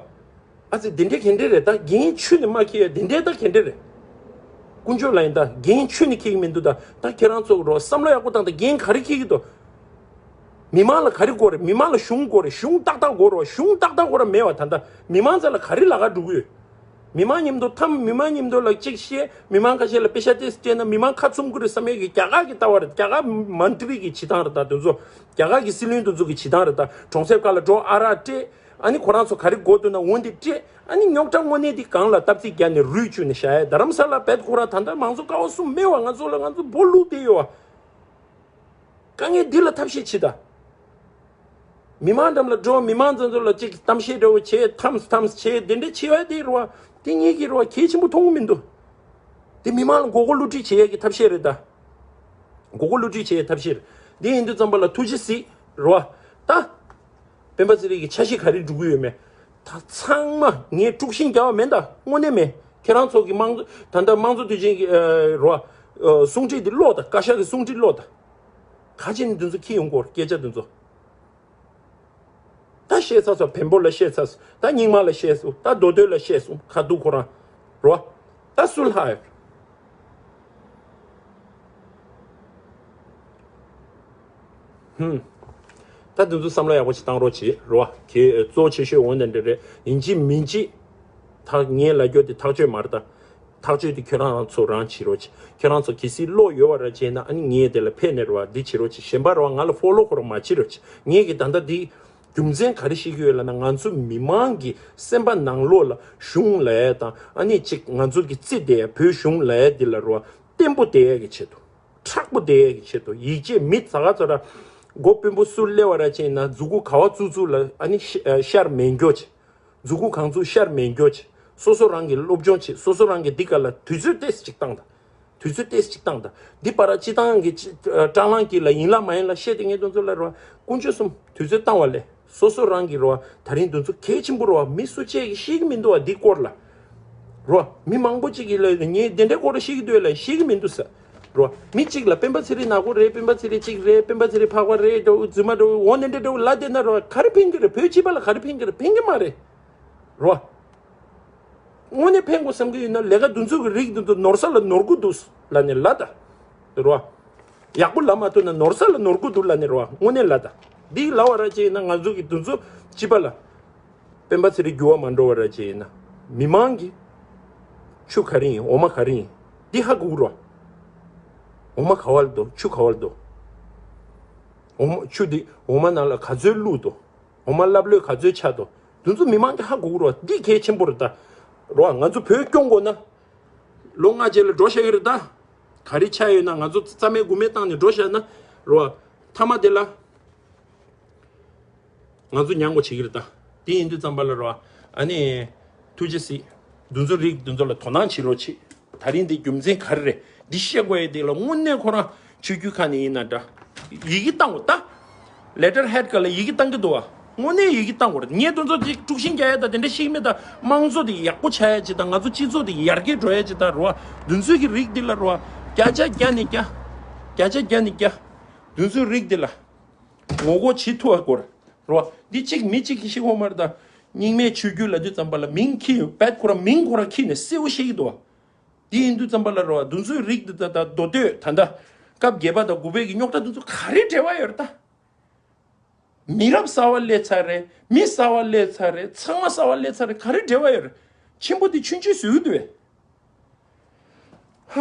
ཨ་ཙི་དེ་འདྲའི་ག་འདྲ་རེད། ད་རྒན་ཆུ་ནས་མ་ཁྱེར་ཡ་དེ་འདྲའི་ད་ག་འདྲ་རེད། དཀོན་མཆོག་ལ་ཡིན་ད་རྒན་ཆུ་ནས་ཁྱེར་གི་མི་འདུག་ད་ད་ཁྱེད་རང་ཚོ་རོ་བསམ་བློ་ཡག་པོ་བཏང་ད་རྒན་ག་རེ་ཁྱེར་གི་འདུག་མི་མང་ལ་ག་རེ་དགོས་རེད། མི་མང་ལ་གཞུང་དགོས་རེད། གཞུང་ཏག་ཏག་དགོས་རེད་བ། གཞུང་ཏག་ཏག་ཁོ་རང་མེད་བ། ད་ལྟ་མི་མང་རྩ་ལ་ག་རེ་ལ་ཁ་འགྲོ་གི་ཡོད། མི་མང་མཉམ་དུ་འཐམ། མི་མང་མཉམ་དུ་ལ་གཅིག་བཤད། མི་མང་ཁ་ཤས་ལ་པེ་ཤ་ཏེས་སྤྲད་ན་མི་མང་ཁ་ཚུམ་གི་རེད་བསམ་ཡས་ཀྱི་རྒྱ་གར་གྱི་ལྟ་བ་རེད། རྒྱ་གར་མན་ཏྲི་གི་བྱེད་སྟངས་རེད། ད་དེ་ཚོ་རྒྱ་གར་གྱི་སྲིད་བློན་དེ་ཚོ་གི་བྱེད་སྟངས་རེད། ད་གྲོང་གསེབ་ཁག་ལ་འགྲོ་ཨ་རག་སྤྲད། ཨ་ནི་ཁོ་རང་ཚོ་ག་རེ་དགོས་འདུག་ན་འོ་འདི་སྤྲད། ཨ་ནི་རྙོག་དྲ་དངོས་གནས་འདི་གང་ལ་སྟབས་ཚིགས་བརྒྱབ་ནས་རུལ་བཅུག་ནས་བཞག་ཡས། རྡ་རམ་ས་ལ་བེད་ཁོ་རང་ད་ལྟ་མང་གཙོ་ཀ་བ་གསུམ་མེད་བ། ང་ཚོ་ལ་ང་ཚོ་སྦོ་ལུག་དེ་ཡོད་བ། དཀའ་ངལ་འདི་ལ་ཐབས་ཤེས་བྱེད་ད། མི་མང་འགྲམ་ལ་འགྲོ། མི་མང་ཚོ་ཚོ་ལ་ཅིག་གཏམ་བཤད་འདྲ་བོ་བྱེད། འཐམས་འཐམས་བྱེད། དེ་འདྲ་བྱེད་ཡ་དེ་རེད་བ། དེ་ངེད་ཀྱི་རེད་བ། གལ་ཆེན་པོ་མཐོང་གི་མི་འདུག་དེ་མི་མང་ལ་མགོ་སྐོར་བསླུ་བྲིད་བྱེད་ཡ་གི་ཐབས་ཤེས་རེད་ད། མགོ་སྐོར་བསླུ་བྲིད་བྱེད་ཡ་ཐབས་ཤེས་རེད། དེ་ཡིན་དུས་ཙམ་པ་ལ་ཐུགས་རྗེ་གཟིགས་རེད་བ། ད། སྤེན་པ་ཚེ་རིང་གི་འཆར་གཞི་ག་རེ་འགྲོ་གི་ཡོད་མེད། ད་ཚང་མ་ངས་དཀྲུག་ཤིང་རྒྱག་པ་མེད་ད། དངོས་གནས་མེད། ཁྱེད་རང་ཚོ་གི་དམངས་གཙོ་ད་ལྟ་དམངས་གཙོ་དུས་ཆེན་གྱི་ཨ་རོ། ཨ་གསུང་བྲིས་འདི་ཀློག་ད། བཀའ་ཤག་གི་གསུང་བྲིས་ཀློག་ད། ག་ཅི་ནས་འདི་ཚོ་ཁྱེར་ཡོང་གོ་སྐད་ཆ་འདི་ཚོ། ད་བཤད་ཚར་སོང་། བེམ་པོ་ལ་བཤད་ཚར་སོང་། ད་རྙིང་མ་ལ་བཤད་སོང་། ད་མདོ་སྟོད་ལ་བཤད་སོང་། ཁ་ཐུག་ཁོ་རང་རོ། ད་སུ་ལྷག་ཡོད། ཧུམ། ད་འདི་ཚོ་བསམ་བློ་ཡག་པོ་ཞིག་བཏང་རོགས་བྱེད་རོ། གལ་གཙོ་ཆེ་ཤོས་འོ་ན་འདི་རེད། ཡིན་གཅིག་མིན་གཅིག་ད་ངས་ལབ་རྒྱུ་དེ་ཐག་གཅོད་མ་རེད་ད། ཐག་གཅོད་དེ་ཁྱོད་རང་རང་ཚོ་རང་བྱེད་རོགས་བྱེད། ཁྱོད་རང་ཚོ་གལ་སྲིད་བློ་ཡོད་པ་ར་བྱས་ན་ཨ་ནི་ངས་དེ་ལ་ཕེབས་ནས་རོ་འདི་བྱེད་རོགས་བྱེད། གཞན་པ་རོ་ང་ལ་ཕོ་ལོ་ཁོ་རང་མ་བྱེད་རོགས་བྱེད། ངས་ཀྱི་ད་ལྟ་འདི་རྒྱུ་མཚན་ག་རེ་བཤད་ཀྱི་ཡོད་ལབ་ན། ང་ཚོ་མི་མང་གི་སེམས་པ་ནང་ལོགས་ལ་གཞུང་ལབ་ཡ་དང་ཨ་ནི་གཅིག་ང་ཚོ་གི་རྩིས་དེ་བོད་གཞུང་ལབ་ཡ་འདི་ལ་རོ་བརྟན་པོ་བསྡད་ཡ་གི་ཆེད་དུ། མཁྲེགས་པོ་བསྡད་ཡ་གི་ཆེད་དུ། ཡིད་ཆེས་མི་ཟ་ག་ཚོ་ར་མགོ་དཔོན་པོ་སུ་སླེབས་པ་ར་བྱས་ན་མཛུ་གུ་ག་བ་བཙུགས་བཙུགས་ལ་ཨ་ནི་ཤ་ཨ་ཤར་མེད་འགྱོ་བྱེད། མཛུ་གུ་གང་བཙུགས་ཤར་མེད་འགྱོ་བྱེད། སོ་སོ་རང་གི་སློབ་སྦྱོང་བྱེད། སོ་སོ་རང་གི་འདི་ག་ལ་དུས་ཚོད་ཏོག་ཙམ་ཅིག་བཏང་དང་། དུས་ཚོད་ཏོག་ཙམ་ཅིག་བཏང་དང་། འདི་བར་སྤྱི་བཏང་གི་སྤྱི་ཨ་སྲང་ལམ་གྱི་ལ་ཡིན་ལ་མ་ཡིན་ལ་བཤད་དེ་ངས་དེ་ཚོ་ལ་རོ་དཀོན་མཆོག་གསུམ་དུས་ཚོད་བཏང་བ་ལས། སོ་སོ་རང་གི་རོ་ད་རིང་དེ་ཚོ་གལ་ཆེན་པོ་རོ་མི་སུ་གཅིག་གིས་ཤེས་ཀྱི་མི་འདུག་བ། འདི་སྐོར་ལ་རོ་མི་མང་པོ་གཅིག་གིས་ལ་ངས་དེ་འདྲའི་སྐོར་ལ་ཤེས་ཀྱི་འདུག་ལ་ཤེས་ཀྱི་མི་འདུག་ཟེར་རོ། མི་གཅིག་ལ་སྤེན་པ་ཚེ་རིང་ནག་པོ་རེད། སྤེན་པ་ཚེ་རིང་གཅིག་རེད། སྤེན་པ་ཚེ་རིང་ཕག་པ་རེད་འདྲ་བོ་རྫུན་མ་འདྲ་བོ་འོ་ནས་འདྲ་འདྲ་བོ་ལབ་བསྡད་ན་རོ་ག་རེ་ཕན་གྱི་རེད། བོད་སྤྱི་པ་ལ་ག་རེ་ཕན་གྱི་རེད། ཕན་གྱི་མ་རེད་རོ། དངོས་གནས་ཕན་དགོས་བསམ་གྱི་ཡོད་ན་ལས་ཀ་དེ་ཚོ་གི་རིགས་དེ་ཚོ་ནོར་ས་ལ་ནོར་གི་འདུག་ལབ་ནས་ལབ་ད། རོ། ཡག་པོ་ལབ་མ་ཐུབ་ན་ནོར་ས་ལ་ནོར་གི་འདུག་ལབ་ནས་རོ། དངོས་གནས་ལབ་ད། འདི་ལབ་པ་ར་བྱས་ན་ང་ཚོ་གི་དེ་ཚོ་སྤྱི་པ་ལ། སྤེན་པ་ཚེ་རིང་འགྱུར་བ་མ་འགྲོ་བ་ར་བྱས་ན། མི་མང་གི་ཆུ་ག་རེ་ཡིན། འོ་མ་ག་རེ་ཡིན། འདི་ཧ་གོ་གི་རོ། འོ་མ་ག་བ་ལ་འདུག་ཆུ་ག་བ་ལ་འདུག་འོ་མ་ཆུ་འདི་འོ་མ་ནང་ལ་ག་ཚོད་བླུགས་འདུག་འོ་མ་ལབ་ལོས་ག་ཚོད་ཆགས་འདུག་དེ་ཚོ་མི་མང་གིས་ཧ་གོ་གི་རོ། འདི་གལ་ཆེན་པོ་རེད་ད། རོ། ང་ཚོ་བོད་སྐྱོང་དགོས་ན། ལོ་ལྔ་རྗེས་ལ་འགྲོ་བཞག་གི་རེད་ད། ག་རེ་ཆགས་ཡོད་ན་ང་ཚོ་རྩ་མེད་དགུ་མེད་བཏང་ནས་འགྲོ་བཞག་ན་རོ། མཐའ་མ་དེ་ལ་ང་ཚོ་མྱངས་དགོས་བྱེད་ཀྱི་རེད་ད། དེ་ཡིན་དུས་ཙམ་པ་ལ་རོ། ཨ་ནི། ཐུགས་རྗེ་གཟིགས། འདི་ཚོ་རིགས་འདི་ཚོ་ལ་དོ་སྣང་བྱེད་རོགས་བྱེད། ད་རིང་འདི་རྒྱུ་མཚན་ག་རེ་རེད། འདི་བཤད་དགོས་ཡས་དེ་ལ་དངོས་གནས་ཁོ་རང་ཆོས་བརྒྱུད་ཁག་ནས་ཡིན་ན་འདྲ། ཡི་གེ་བཏང་དགོས་ད། Letterhead ག་ལ་ཡི་གེ་བཏང་གི་འདུག་བ། དངོས་གནས་ཡི་གེ་བཏང་དགོས་རེད། ངས་དེ་ཚོ་ཅིག་དཀྲུག་ཤིང་རྒྱག་ཡ་དང་དེ་འདྲ་ཤེས་ཀྱི་མེད་ད། དམངས་གཙོ་དེ་ཡག་པོ་ཆགས་ཡ་ཅིག་དང་ང་ཚོ་སྤྱི་ཚོགས་དེ་ཡར་རྒྱས་འགྲོ་ཡ་ཅིག་དང་རོ། བདུན་ཚོད་ཀྱི་རིགས་འདི་ལ་རོ། བརྒྱ་ཆ་བརྒྱ་ནས་བརྒྱ། བརྒྱ་ཆ་བརྒྱ་ནས་བརྒྱ། བདུན་ཚོད་རིགས་འདི་ལ་ངོ་རྒོལ་བྱེད་ཐུབ་པ་དགོས་རོ། འདི་གཅིག་མི་གཅིག་གིས་ཤེས་དགོས་མ་རེད་ད། རྙིང་མའི་ཆོས་བརྒྱུད་ལབ་དུས་ཙམ་པ་ལ་མིང་ཁྱེར་ཡོད་པད་ཁོ་རང་མིང་ཁོ་རང་ཁྱེར་ནས་གསལ་པོ་ཤེས་ཀྱི་འདུག་བ། འདི་ཡིན་དུས་ཙམ་པ་ལ་རོ། བདུན་ཚོད་རིགས་འདི་ད་ད་མདོ་སྟོད་ད་ལྟ་སྐབས་བརྒྱད་པ་དང་དགུ་པའི་གི་རྙོག་དྲ་འདི་ཚོ་ག་རེ་འབྲེལ་བ་ཡོད་རེད་ད། མི་རབས་གསར་བ་སླེབས་ཚར་རེད། མི་གསར་བ་སླེབས་ཚར་རེད། ཚང་མ་གསར་བ་སླེབས་ཚར་རེད། ག་རེ་འབྲེལ་བ་ཡོད་རེད། ཆེན་པོ་འདི་ཆུང་ཆུང་བཟོས་ཀྱི་འདུག་བས། ཧ།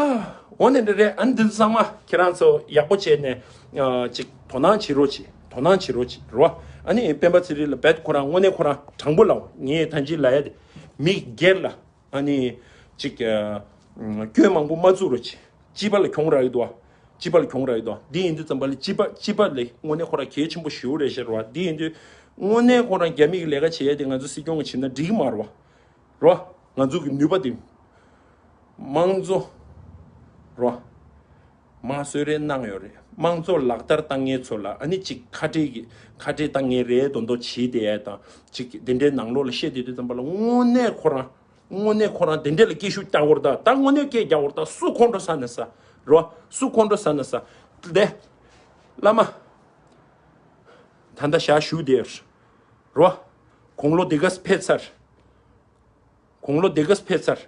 འོ་ནས་འདི་རེད། ཨ་ནི་འདི་ཚང་མ་ཁྱེད་རང་ཚོ་ཡག་པོ་བྱས་ནས་ཨ་ཅིག་དོ་སྣང་བྱེད་རོགས་བྱེད། དོ་སྣང་བྱེད་རོགས་བྱེད་རོ། ཨ་ནི་སྤེན་པ་ཚེ་རིང་ལ་རྦད་ཁོ་རང་དངོས་གནས་ཁོ་རང་དྲང་པོ་ལབ། ངས་ད་ཅི་ལབ་ཡ་དེ་མི་སྒེར་ལ་ཨ་ནི་ཅིག་ཨ་སྐྱོན་མང་པོ་མ་བཙུགས་རོགས་བྱེད། སྤྱི་པ་ལ་གྱོང་རག་གི་འདུག་བ། སྤྱི་པ་ལ་གྱོང་རག་གི་འདུག་བ། འདི་ཡིན་དུས་ཙམ་པ་ལ་སྤྱི་པ་སྤྱི་པ་ལ་དངོས་གནས་ཁོ་རང་གལ་ཆེན་པོ་ཞེ་པོ་རེད་ཤག་རོ། འདི་ཡིན་དུས་དངོས་གནས་ཁོ་རང་རྒྱ་མི་གི་ལས་ཀ་བྱེད་ཡ་དེ་ང་ཚོ་སྲིད་སྐྱོང་གིས་བྱེད་ན་འགྲིག་གི་མ་རེད་བ། རོ། ང་ཚོ་གི་ནུས་པ་དེ། དམངས་གཙོ། རོ། མ་གསོལ་རས་གནང་ཡོད་རེད། དམངས་གཙོ་ལག་བསྟར་བཏང་མཁན་ཚོ་ལ་ཨ་ནི་གཅིག་ཁ་བྲལ་གྱི་ཁ་བྲལ་བཏང་མཁན་རེད་མདོག་མདོག་བྱེད་བསྡད་ཡ་དང་གཅིག་དེ་འདྲའི་ནང་ལོགས་ལ་བཤད་བསྡད་དུས་ཙམ་པ་ལ་དངོས་གནས་ཁོ་རང་དངོས་གནས་ཁོ་རང་དེ་འདྲ་ལ་སྐད་ཤུགས་རྒྱག་དགོས་རེད་ད། ད་དངོས་གནས་སྐད་རྒྱག་དགོས་རེད་ད། སུ་ཁོང་ཁྲོ་ཟ་ན་ཟ། རོ། སུ་ཁོང་ཁྲོ་ཟ་ན་ཟ། དེ། བླ་མ། ད་ལྟ་ཞག་བཞུགས་བསྡད་རོ། དགུང་ལོ་དེ་ག་ཕེབས་ཚར། དགུང་ལོ་དེ་ག་ཕེབས་ཚར།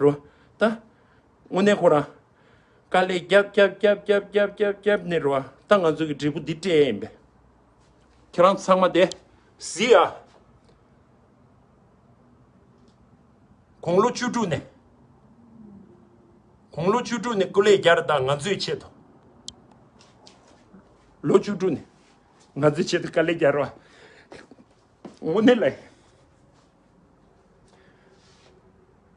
རོ། ད། དངོས་གནས་ཁོ་རང་། དཀའ་ལས་རྒྱབ་རྒྱབ་རྒྱབ་རྒྱབ་རྒྱབ་རྒྱབ་རྒྱབ་ནས་རོ། ད་ང་ཚོ་གི་འབྲས་བུ་འདི་སྤྲད་ཡིན་པས། ཁྱེད་རང་ཚང་མ་དེ། གཟིགས་ཨ། དགུང་ལོ་བཅུ་དྲུག་ནས། དགུང་ལོ་བཅུ་དྲུག་ནས་སྐུ་ལས་བརྒྱབ་ད་ང་ཚོའི་ཆེད་དུ། ལོ་བཅུ་དྲུག་ནས། ང་ཚོའི་ཆེད་དུ་དཀའ་ལས་བརྒྱབ་རོགས། དངོས་གནས་ལ།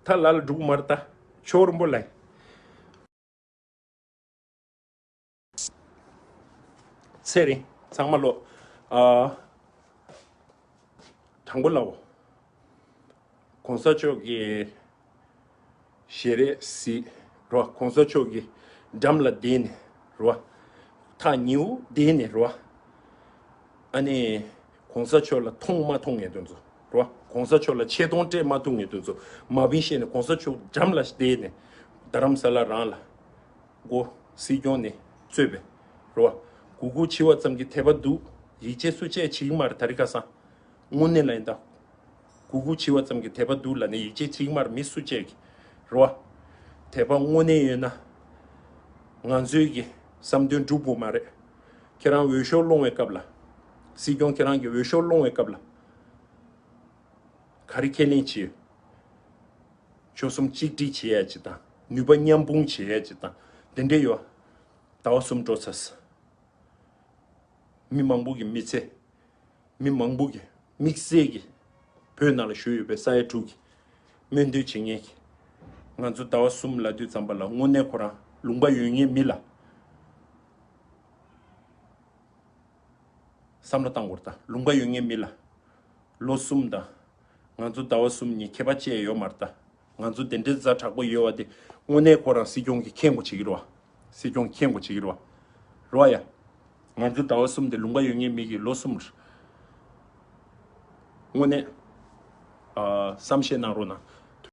ད་ལ་ལ་འགྲུག་མར་ད། ཆོ་རིན་པོ་ལ། ཚེ་རིང་ཚང་མ་ལོ། ཨ། དྲང་པོ་ལའོ། གོང་ས་མཆོག་གི་ཞལ་རས་གཟིགས་རོ། གོང་ས་མཆོག་གི་འགྲམ་ལ་བསྡད་ནས་རོ། ཐག་ཉེ་བོ་བསྡད་ནས་རོ། ཨ་ནི། གོང་ས་མཆོག་ལ་མཐོང་མ་མཐོང་ངེས་དོན་ཚོ་རོ། གོང་ས་མཆོག་ལ་ཆེ་མཐོང་སྤྲད་མ་ཐུབ་ངེས་དོན་ཚོ་མ་བིན་བཤད་ནས་གོང་ས་མཆོག་འགྲམ་ལ་བསྡད་ནས་རྡ་རམ་ས་ལ་རང་ལ། མགོ། སྲིད་སྐྱོང་ནས་གཙོས་པའི་རོ། གུ་གུ་འཆི་བ་ཙམ་གྱི་དད་པ་འདུག་ཡིད་ཆེས་སུ་བཅས་བྱེད་ཀྱི་མ་རེད་ད་རི་ཁ་སང་། དངོས་གནས་ལ་ཡིན་ད། གུ་གུ་འཆི་བ་ཙམ་གྱི་དད་པ་འདུག་ལབ་ནས་ཡིད་ཆེས་བྱེད་ཀྱི་མ་རེད་མི་སུ་བཅས་ཀྱི་རོ། དད་པ་དངོས་གནས་ཡོད་ན། ང་ཚོའི་གི་བསམ་དོན་འགྲུབ་དགོས་མ་རེད། ཁྱེད་རང་འོས་ཤོག་སློང་བའི་སྐབས་ལ། སྲིད་སྐྱོང་ཁྱེད་རང་གི་འོས་ཤོག་སློང་བའི་སྐབས་ལ། ག་རེ་ཁས་ལེན་བྱེད། ཆོལ་གསུམ་གཅིག་སྒྲིལ་བྱེད་ཡ་ཅིག་དང་ནུས་པ་མཉམ་སྤུངས་བྱེད་ཡ་ཅིག་དང་དེ་འདྲས་ཡོད། ཟླ་བ་གསུམ་འགྲོ་ཚར། མི་མང་པོ་གི་མི་ཚེ། མི་མང་པོ་གི་དམིགས་བསལ་གྱི་བོད་ནང་ལ་བཞུགས་ཡོད་པའི་ས་ཡ་དྲུག་གི་སྨོན་འདུན་བྱེད་མཁན་གྱི་ང་ཚོ་ཟླ་བ་གསུམ་ལབ་དུས་ཙམ་པ་ལ་དངོས་གནས་ཁོ་རང་ལུང་པ་ཡོད་མཁན་མི་ལ་བསམ་བློ་བཏང་དགོས་རེད་ད། ལུང་པ་ཡོད་མཁན་མི་ལ་ལོ་གསུམ་དང་། ང་ཚོ་ཟླ་བ་གསུམ་གཉིས་ཁྱད་པར་ཅི་ཡང་ཡོད་མ་རེད་ད། ང་ཚོ་དེ་འདྲའི་ཛ་དྲག་པོ་ཡོད་པ་དེ་དངོས་གནས་ཁོ་རང་སྲིད་སྐྱོང་གིས་མཁྱེན་དགོས་བྱེད་ཀྱི་རེད་བ། སྲིད་སྐྱོང་མཁྱེན་དགོས་བྱེད་ཀྱི་རེད་བ། རེད་བ་ཡ། ང་ཚོ་ཟླ་བ་གསུམ་དེ་ལུང་པ་ཡོད་མཁན་མི་གི་ལོ་གསུམ་རེད། དངོས་གནས། ཨ། བསམ་ཤེས་གནང་རོགས་གནང་།